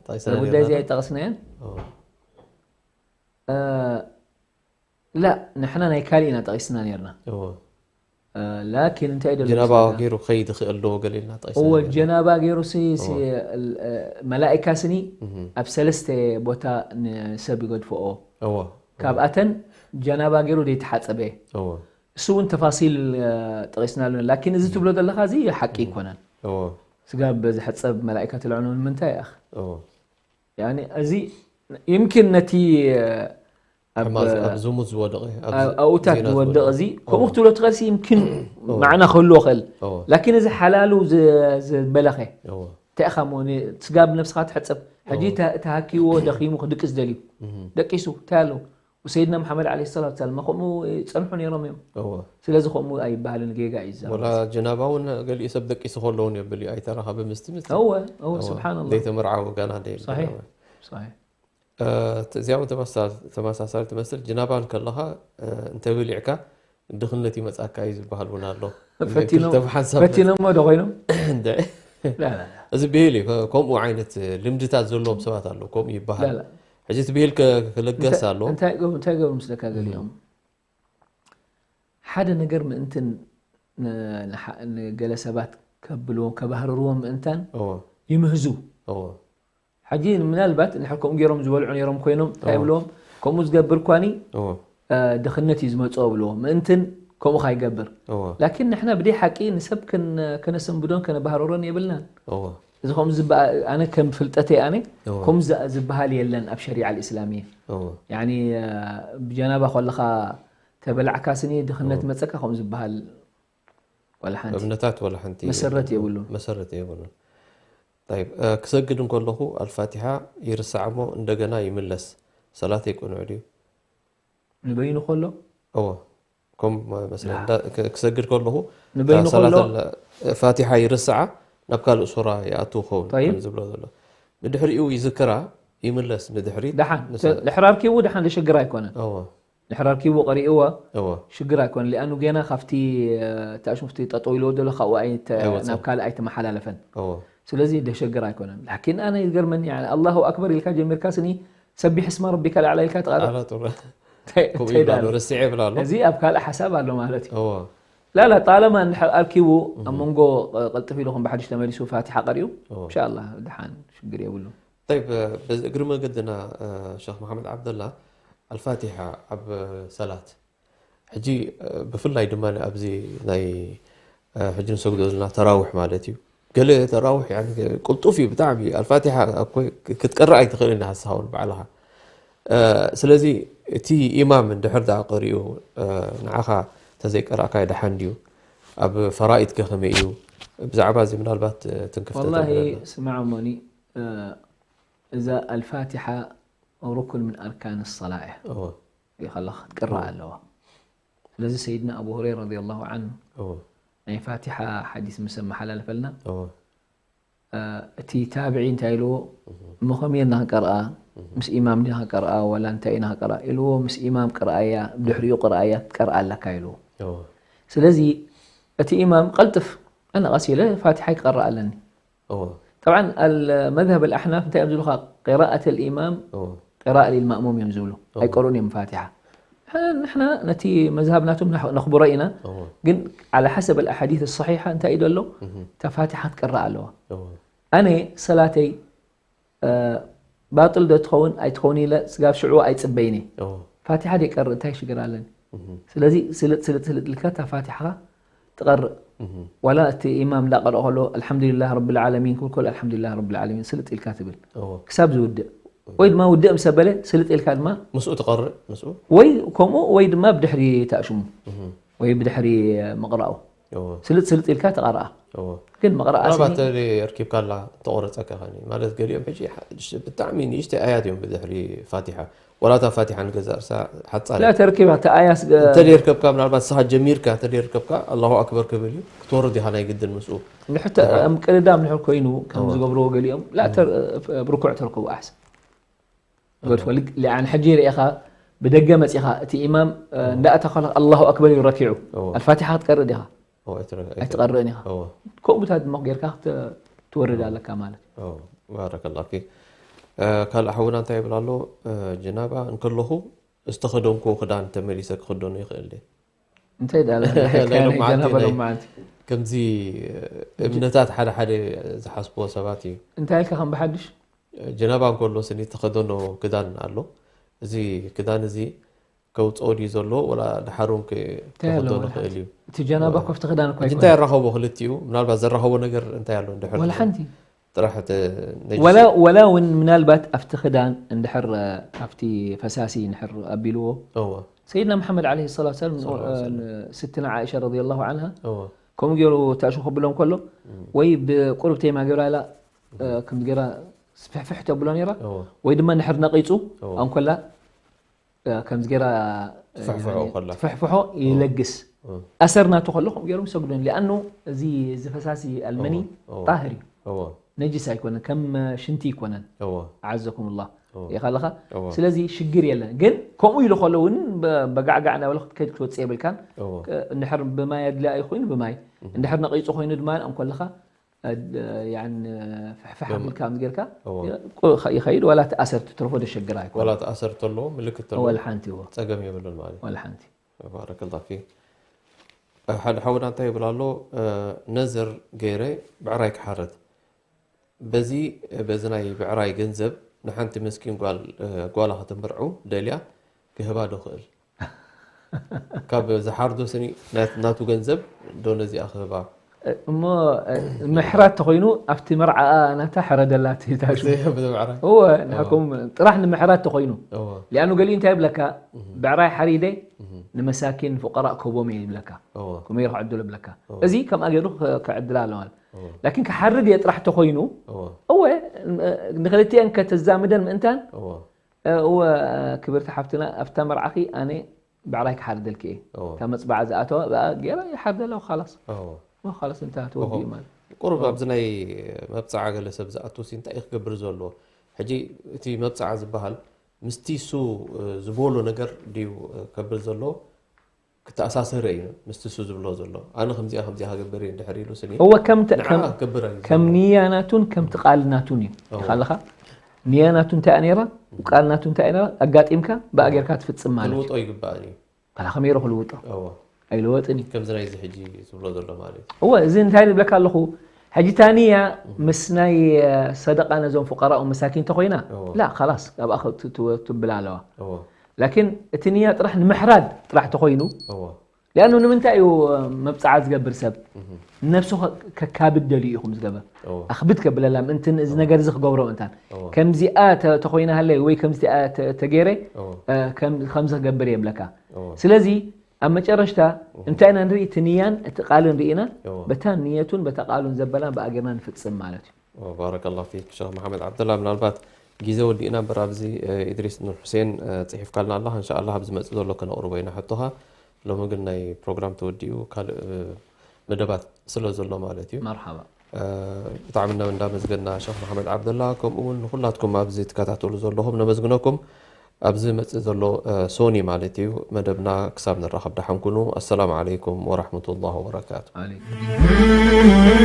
ጠይሰና ጉዳይ እዚኣ ኣይጠቐስናያን። لا ንሕና ናይ ካልእ ኢና ጠቒስና ነርና። ላኪን እንታይ ደሎ ጀናባ ምስለካ? ገይሩ ክኸይድ ይኽእል ዶ ገለ ኢልና ጠቂስና እወ ነርና። ጀናባ ገይሩ ሲ ሲ- እወ። ል- መላእካ ስኒ እህ። ኣብ ሰለስተ ቦታ ንሰብ ይገድፍኦ። እወ ካብኣተን ጀናባ ገይሩ ዘይተሓፀበ እወ እሱ እውን ተፋሲል እ፣ ጠቂስና ኣለና። ላኪን እዚ ትብሎ ዘለካ እዚ ሓቂ ይኮነን። እወ ስጋብ ዝሕፀብ መላእካ ትልዕኖ ንምንታይ ኣኽ እወ ያኒ እዚ ይምኪን ነቲ እ፣ ኣብ ሕማም ኣብ ዝሙት ዝወደቐ ኣብ ኣብ ኣውታት ዜና ዝወደቕ ዝወደቐ። እዚ ከምኡ ክትብሎ ትኽእል ሲ ይምኪን እወ። ማዕና ክህልዎ ክእል እወ ላኪን እዚ ሓላሉ ዝ- ዝበለኸ እወ እንታይ ኢኻ እሞ ን- ስጋብ ነብስኻ ትሕፀብ ሕጂ እወ። ተ- ተሃኪዎ ደኺሙ ክድቅስ ደልዩ እህ። ደቂሱ እንታይ ኣለዎ ሰይድና መሓመድ ዓለ ሰላት ሰላም ከምኡ ይፀንሑ ነይሮም እዮም። እወ ስለዚ ከምኡ ኣይበሃልን ጌጋ እዩ ዝዛረብ። ወላ ጀናባ እውን ገሊኡ ሰብ ደቂሱ ከለውን የብል እዩ ኣይተረኸበ ምስቲ ምስቲ እወ እወ ስብሓንላ ዘይተመርዓው ጋና ደይ صحيح صحيح እዚኣ እውን ተመሳ- ተመሳሳሊ ትመስል ጅናባን ከለኻ እንተብሊዕካ ድኽነት ይመፃካ እዩ ዝበሃል እውን ኣሎ። ፈቲኖም- ክልተ ብሓንሳብ ፈቲኖሞ ዶ ኮይኖም እንደ ላ፣ ላ፣ ላ። እዚ ብሄል እዩ ከምኡ ዓይነት ልምድታት ዘለዎም ሰባት ኣለዉ ከምኡ ይበሃል። ላ፣ ላ። ሕጂ እቲ ብሄል ከ- ክልገስ ኣሎ። እንታይ ገብ- እንታይ ገብሩ ምስለካ ገሊኦም ሓደ ነገር ምእንትን ን- ንሓ- ንገለ ሰባት ከብልዎም ከባህርርዎም ምእንታን እዎ ይምህዙ። እዎ ሕጂ ምናልባት እንድሕር ከምኡ ገይሮም ዝበልዑ ነይሮም ኮይኖም እንታይ እዎ። ይብልዎም ከምኡ ዝገብር ኳኒ እዎ እ፣ ድኽነት እዩ ዝመፅኦ ብልዎ ምእንትን ከምኡ ካይገብር እዎ ላኪን ንሕና ብደይ ሓቂ ንሰብ ክን- ከነሰንብዶን ከነባህረሮን የብልናን። እዎ እዚ ከምኡ ዝበ- ኣነ ከም ፍልጠተይ ኣነ እዎ ከምኡ ዝ- ዝበሃል የለን ኣብ ሸሪዓ ልእስላምየ። እዎ ያኒ እ፣ ብጀናባ ከለኻ ተበላዕካ ስኒ ድኽነት እዎ። መፀካ ከምኡ ዝበሃል ወላ ሓንቲ እምነታት ወላ ሓንቲ መሰረት የብሉን። መሰረት የብሉን። طيب ክሰግድ እንከለኹ ኣልፋቲሓ ይርሳዕ እሞ እንደገና ይምለስ ሰላተይ ቅኑዕ ድዩ? ንበይኑ ከሎ እዎ ከም መስለ ክሰግድ ከለኹ ንበይኑ ሰላት ከሎ ፋቲሓ ይርስዓ ናብ ካልእ ሱራ ይኣቱ ክኸውን طيب። ከም ዝብሎ ዘሎ ንድሕሪኡ ይዝክራ ይምለስ ንድሕሪት ደሓን ንሰ- ድሕር ኣርኪቡ ደሓን ዘሽግር ኣይኮነን። እዎ ድሕር ኣርኪቡ ቀሪእዋ እዎ ሽግር ኣይኮነን ሊኣኑ ገና ካብቲ ተኣሽሙፍቲ ጠጠው ኢልዎ ዘሎ ካብኡ ኣይተ- ኣይወፅን። ናብ ካልእ ኣይተመሓላለፈን። እዎ ስለዚ ደሸግር ኣይኮነን ላኪን ኣነ ይገርመኒ ያኒ ኣላሁ ኣክበር ኢልካ ጀሚርካ ስኒ ሰቢሕ እስማ ረቢካ ልዓላ ኢልካ ተቃረ ኣላ ጥሩ እንታይ- ከምኡ እንታይ ይብላሉ ዳሉ? ርስዕ ይብላሉ እዚ ኣብ ካልእ ሓሳብ ኣሎ ማለት እዩ። እዎ ላላ ጣለማ እንድሕር ኣርኪቡ ኣብ መንጎ ቀልጥፍ ኢሉ ከም ብሓድሽ ተመሊሱ ፋቲሓ ቀሪኡ እዎ እንሻላ ድሓን ሽግር የብሉ። طيب በዚ እግሪ መገድና ሸክ መሓመድ ዓብደላ ኣልፋቲሓ ኣብ ሰላት ሕጂ ብፍላይ ድማ ኣብዚ ናይ ሕጂ ንሰግዶ ዘለና ተራዊሕ ማለት እዩ ገለ ተራዊሕ ያኒ ቅልጡፍ እዩ ብጣዕሚ ኣልፋቲሓ ክትቀርእ ኣይትኽእልን ኢኻ ንስኻ እውን ባዕልኻ ስለዚ እቲ ኢማም እንድሕር ደኣ ቀሪኡ ንዓኻ ተዘይቀራእካዮ ደሓን ድዩ ኣብ ፈራኢድ ከ ከመይ እዩ ብዛዕባ እዚ ምናልባት ትንክፍተ ወላሂ ተብለና ስማዕ እሞኒ እዛ ኣልፋቲሓ ሩኩን ምን ኣርካን ሰላ እያ እዎ ከለኻ ክትቅራእ ኣለዋ። ስለዚ ሰይድና ኣቡ ሁረይራ ረዲየላሁ ዓንሁ እዎ ናይ ፋቲሓ ሓዲስ ምስ ኣመሓላለፈልና እዎ እቲ ታብዒ እንታይ ኢልዎ እሞ ከመይ ና ክቀርኣ ምስ ኢማም ዲና ክቀርኣ ዋላ እንታይ ኢና ክቀርኣ ኢልዎ ምስ ኢማም ቅርኣያ ብድሕሪኡ ቅርኣያ ትቀርኣ ኣለካ ኢልዎ። እዎ ስለዚ እቲ ኢማም ቀልጥፍ ኣነ ቀስ ኢለ ፋቲሓይ ክቀርእ ኣለኒ። እዎ طبعا المذهب الأحناف እንታይ እዮም ዝብሉኻ قراءة الإمام እዎ قراءة للمأموم እዮም ዝብሉ እዎ። ኣይቀርኡን እዮም ፋቲሓ። ንሕና ነቲ መዝሃብ ናቶም ነኽ- ነኽብሮ ኢና እዎ ግን على حسب الأحاديث الصحيحة እንታይ እዩ ዘሎ እህ እታ ፋቲሓ ክትቀረእ ኣለዋ። እዎ ኣነ ሰላተይ እ፣ ባጥል ዶ ትኸውን ኣይትኸውን ኢለ ስጋብ ሽዑ ኣይፅበይኒ። እዎ ፋቲሓ ደይቀርእ እንታይ ሽግር ኣለኒ? ስለዚ ስልጥ ስልጥ ስልጥ ኢልካ እታ ፋቲሓኻ ትቐርእ። ዋላ እቲ ኢማም እንዳቐረኦ ከሎ ኣልሓምዱሊላህ ረብል ዓለሚን ክብል ከሎ ኣልሓምዱሊላህ ረብል ዓለሚን ስልጥ ኢልካ ትብል። ክሳብ ዝውድእ። ወይ ድማ ውድእ ምስ ኣበለ ስልጥ ኢልካ ድማ ምስኡ ትቐርእ፣ ምስኡ? ወይ ከምኡ ወይ ድማ ብድሕሪ ተኣሽሙ። ወይ ብድሕሪ ምቕራኡ። ስልጥ ስልጥ ኢልካ ትቐርኣ። ግን ምቕራኣ ምናልባት ስኒ ተደይ ኣርኪብካላ ተቆረፀካ ኸኒ ማለት ገሊኦም ሕጂ ሓ- ብጣዕሚ ንእሽተይ ኣያት እዮም ብድሕሪ ፋቲሓ። ወላ እታ ፋቲሓ ንገዛእ ርሳ ሓፃር ላ እያ። ተርኪባ ተኣያስ እንተደይ ርከብካ ምናልባት ንስኻ ጀሚርካ እንተደይ ርከብካ ኣላሁ ኣክበር ክብል እዩ ክትወርድ ኢኻ ናይ ግድን ምስኡ። ንሕተ እምቅድዳም ንሕር ኮይኑ ከም ዝገብርዎ ገሊኦም ላ ተር- ብርኩዕ ተርከቡ ኣሕሰን። ገድፎ ልክ ሊዓን ሕጂ ርኢኻ ብደገ መጺኻ እቲ ኢማም እንዳእታ ከሎ ኣላሁ ኣክበር እዩ ረኪዑ። ኣልፋቲሓ ክትቀርእ ዲኻ? ኣይትቐርእን ኢኻ። ከምኡታት ድማ ጌርካ ክትወርድ ኣለካ ማለት እዩ። ባረከላ ፊክ። ካልእ ሓውና እንታይ ይብል ኣሎ? ጀናባ እንከለኹ ዝተኸደንኩ ክዳን ተመሊሰ ክኽደኖ ይኽእል ድየ? እንታይ ዳለ ናይ ሎማዓንቲ ጀናባ ናይ ሎማዓንቲ ከምዚ እምነታት ሓደ ሓደ ዝሓስብዎ ሰባት እዩ። እንታይ ኢልካ ከም ብሓድሽ? ጀናባ እንከሎ ስኒ ተኸደኖ ክዳን ኣሎ። እዚ ክዳን እዚ ከውፅኦ ድዩ ዘሎ ወላ ድሓር እውን እንታይ ኣለዎ? ክኸደኖ ክእል እዩ? እቲ ጀናባ ኮፍቲ ክዳን እኳ ሕጂ ኣይኮነ እንታይ ያራኸቦ ክልቲኡ? ምናልባት ዘራኸቦ ነገር እንታይ ኣሎ እንድሕር ወላ ሓንቲ ጥራሕ እቲ ነጅስ ወላ ወላ እውን ምናልባት ኣብቲ ክዳን እንድሕር ኣብቲ ፈሳሲ እንድሕር ኣቢልዎ እወ ሰይድና መሓመድ ዓለይሂ ሰላቱ ወሰላም ሰለላሁ ዐለይሂ ወሰለም። ስትና ዓኢሻ ረዲየላሁ ዐንሃ እወ ከምኡ ገይሩ ተእሽኹ ክብሎም ከሎ ወይ ብቁርብ ቴማ ገይራ ኢላ ከም ገይራ ፍሕፍሕ ተብሎ ነይራ እወ ወይ ድማ እንድሕር ነቂፁ እወ ኣንኮላ ከምዚ ገይራ ትፍሕፍሖ ከላ። ትፍሕፍሖ ይለግስ። ኣሰር ናቱ ከሎ ከምኡ ገይሮም ይሰግዱን ሊኣኑ እዚ እዚ ፈሳሲ ኣልመኒ እወ፣ እወ። ጣህር እዩ። እወ፣ ነጅስ ኣይኮነን ከም ሽንቲ ይኮነን። እወ፣ ዓዘኩም ላ እወ። ይኻ ኣለኻ እወ። ስለዚ ሽግር የለን ግን ከምኡ ኢሉ ከሎ እውን በ- በጋዕጋዕ እናበለ ክትከይድ ክትወፅእ የብልካን። እወ። እንድሕር ብማይ ኣድልያ ኮይኑ ብማይ እንድሕር ነቂፁ ኮይኑ ድማ እንኮለኻ ያን ፍሕፍሕ ኣቢልካ ምስ ጌርካ እዎ። ይኸይድ ዋላ እቲ ኣሰር ትትርፎ ደሸግር ኣይኮነ ዋላ እቲ ኣሰር ተሎ ምልክት ተሎ ወላ ሓንቲ እዎ ጸገም የብሉን ማለት እዩ። ወላ ሓንቲ ባረከላ ፊ ሓደ ሓውና እንታይ ይብል ኣሎ ነዘር ገይረ ብዕራይ ክሓርድ በዚ በዚ ናይ ብዕራይ ገንዘብ ንሓንቲ መስኪን ጓል ጓላ ከተምርዑ ደልያ ክህባ ዶ ክእል ካብ ዝሓርዶ ስኒ ናት- ናቱ ገንዘብ ዶ ነዚኣ ክህባ እሞ ምሕራት ተኮይኑ ኣብቲ መርዓኣ ናታ ሕረደላ ትታሹ ዘይህብ ዝምዕራይ እወ ንሓኩም ጥራሕ ንምሕራት ተኮይኑ እወ ሊኣኑ ገሊኡ እንታይ ይብለካ ብዕራይ ሓሪደ ንመሳኪን ፍቀራእ ክህቦም እየ ይብለካ እወ ከመይ ክዕድሎ ይብለካ እወ እዚ ከምኣ ገይሩ ክዕድላ ኣለዋ እወ ላኪን ክሓርድ እየ ጥራሕ ተኮይኑ እወ እወ ንክልቲአን ከተዛምደን ምእንታን እወ እወ ክብርቲ ሓፍትና ኣብታ መርዓኺ ኣነ ብዕራይ ክሓርደልኪ እየ እወ እታ መፅባዓ ዝኣተዋ ብኣ ገይራ ይሓርደላ ወካላስ እወ ወካላስ እንታ ተወዲኡ ማለት ቁሩብ ኣብዚ ናይ መብፅዓ ገለ ሰብ ዝኣቱ ሲ እንታይ እዩ ክገብር ዘሎ ሕጂ እቲ መብፅዓ ዝበሃል ምስቲ እሱ ዝበሎ ነገር ድዩ ከብል ዘሎ ክተኣሳሰረ እዩ ምስቲ እሱ ዝብሎ ዘሎ ኣነ ከምዚኣ ከምዚኣ ክገብር እየ እንድሕር ኢሉ ስኒ እወ ከም ተ- ንዓ ከም- ክገብር እዩ ከም ዝብሎ። ንያ ናቱን ከምቲ ቃል ናቱን እዩ እወ። ኢኻ ኣለኻ ንያ ናቱ እንታይ እያ ነይራ ቃል ናቱ እንታይ እያ ነይራ ኣጋጢምካ ብኣ ጌርካ ትፍፅም ማለት እዩ ትልውጦ ይግባእ እዩ ካላ ከመይ ኢሉ ክልውጦ እወ ኣይልወጥን እዩ ከምዚ ናይዚ ሕጂ ዝብሎ ዘሎ ማለት እዩ እወ እዚ እንታይ ዝብለካ ኣለኹ ሕጂ ታንያ ምስ ናይ ሰደቃ ነዞም ፍቀራኡ መሳኪን ተኮይና እወ። ላ ካላስ ኣብኣ ትብል ኣለዋ እወ ላኪን እቲ ንያ ጥራሕ ንምሕራድ ጥራሕ ተኮይኑ እወ ሊኣኑ ንምንታይ እዩ መብፅዓ ዝገብር ሰብ ነብሱ ከካብድ ደልዩ እዩ ከምዝገበር እወ ኣክብድ ከብለላ ምእንትን እዚ ነገር እዚ ክገብሮ ምእንታን እወ ከምዚኣ ተ- ተኮይና ሃለይ ወይ ከምዚኣ ተ- ተገይረ እወ እ፣ ከም- ከምዚ ክገብር የብለካ እወ ስለዚ ኣብ መጨረሽታ እንታይ ኢና ንርኢ እቲ ንያን እቲ ቃልን ርኢና እወ በታ ንየቱን በታ ቃሉን ዘበላን ብኣገርና ንፍፅም ማለት እዩ ባረከ ላሁ ፊክ ሸኽ መሓመድ ዓብደላ ምናልባት ግዜ ወዲእና እምበር ኣብዚ ኢድሪስ ኑር ሁሴን ፅሒፍካልና ኣለኻ እንሻ ኣላ ኣብ ዝመፅእ ዘሎ ከነቕርቦ ኢና ሕቶኻ ሎሚ ግን ናይ ፕሮግራም ተወዲኡ ካልእ መደባት ስለ ዘሎ ማለት እዩ መርሓባ ብጣዕሚ እና እንዳመዝገና ሸኽ መሓመድ ዓብደላ ከምኡ እውን ንኩላትኩም ኣብዚ ትከታተሉ ዘለኹም ነመስግነኩም ኣብዚ መፅእ ዘሎ ሶኒ ማለት እዩ መደብና ክሳብ ንራኸብ ደሓን ኩኑ ኣሰላሙ ዓለይኩም ወራሕመቱላህ ወበረካቱ عليكم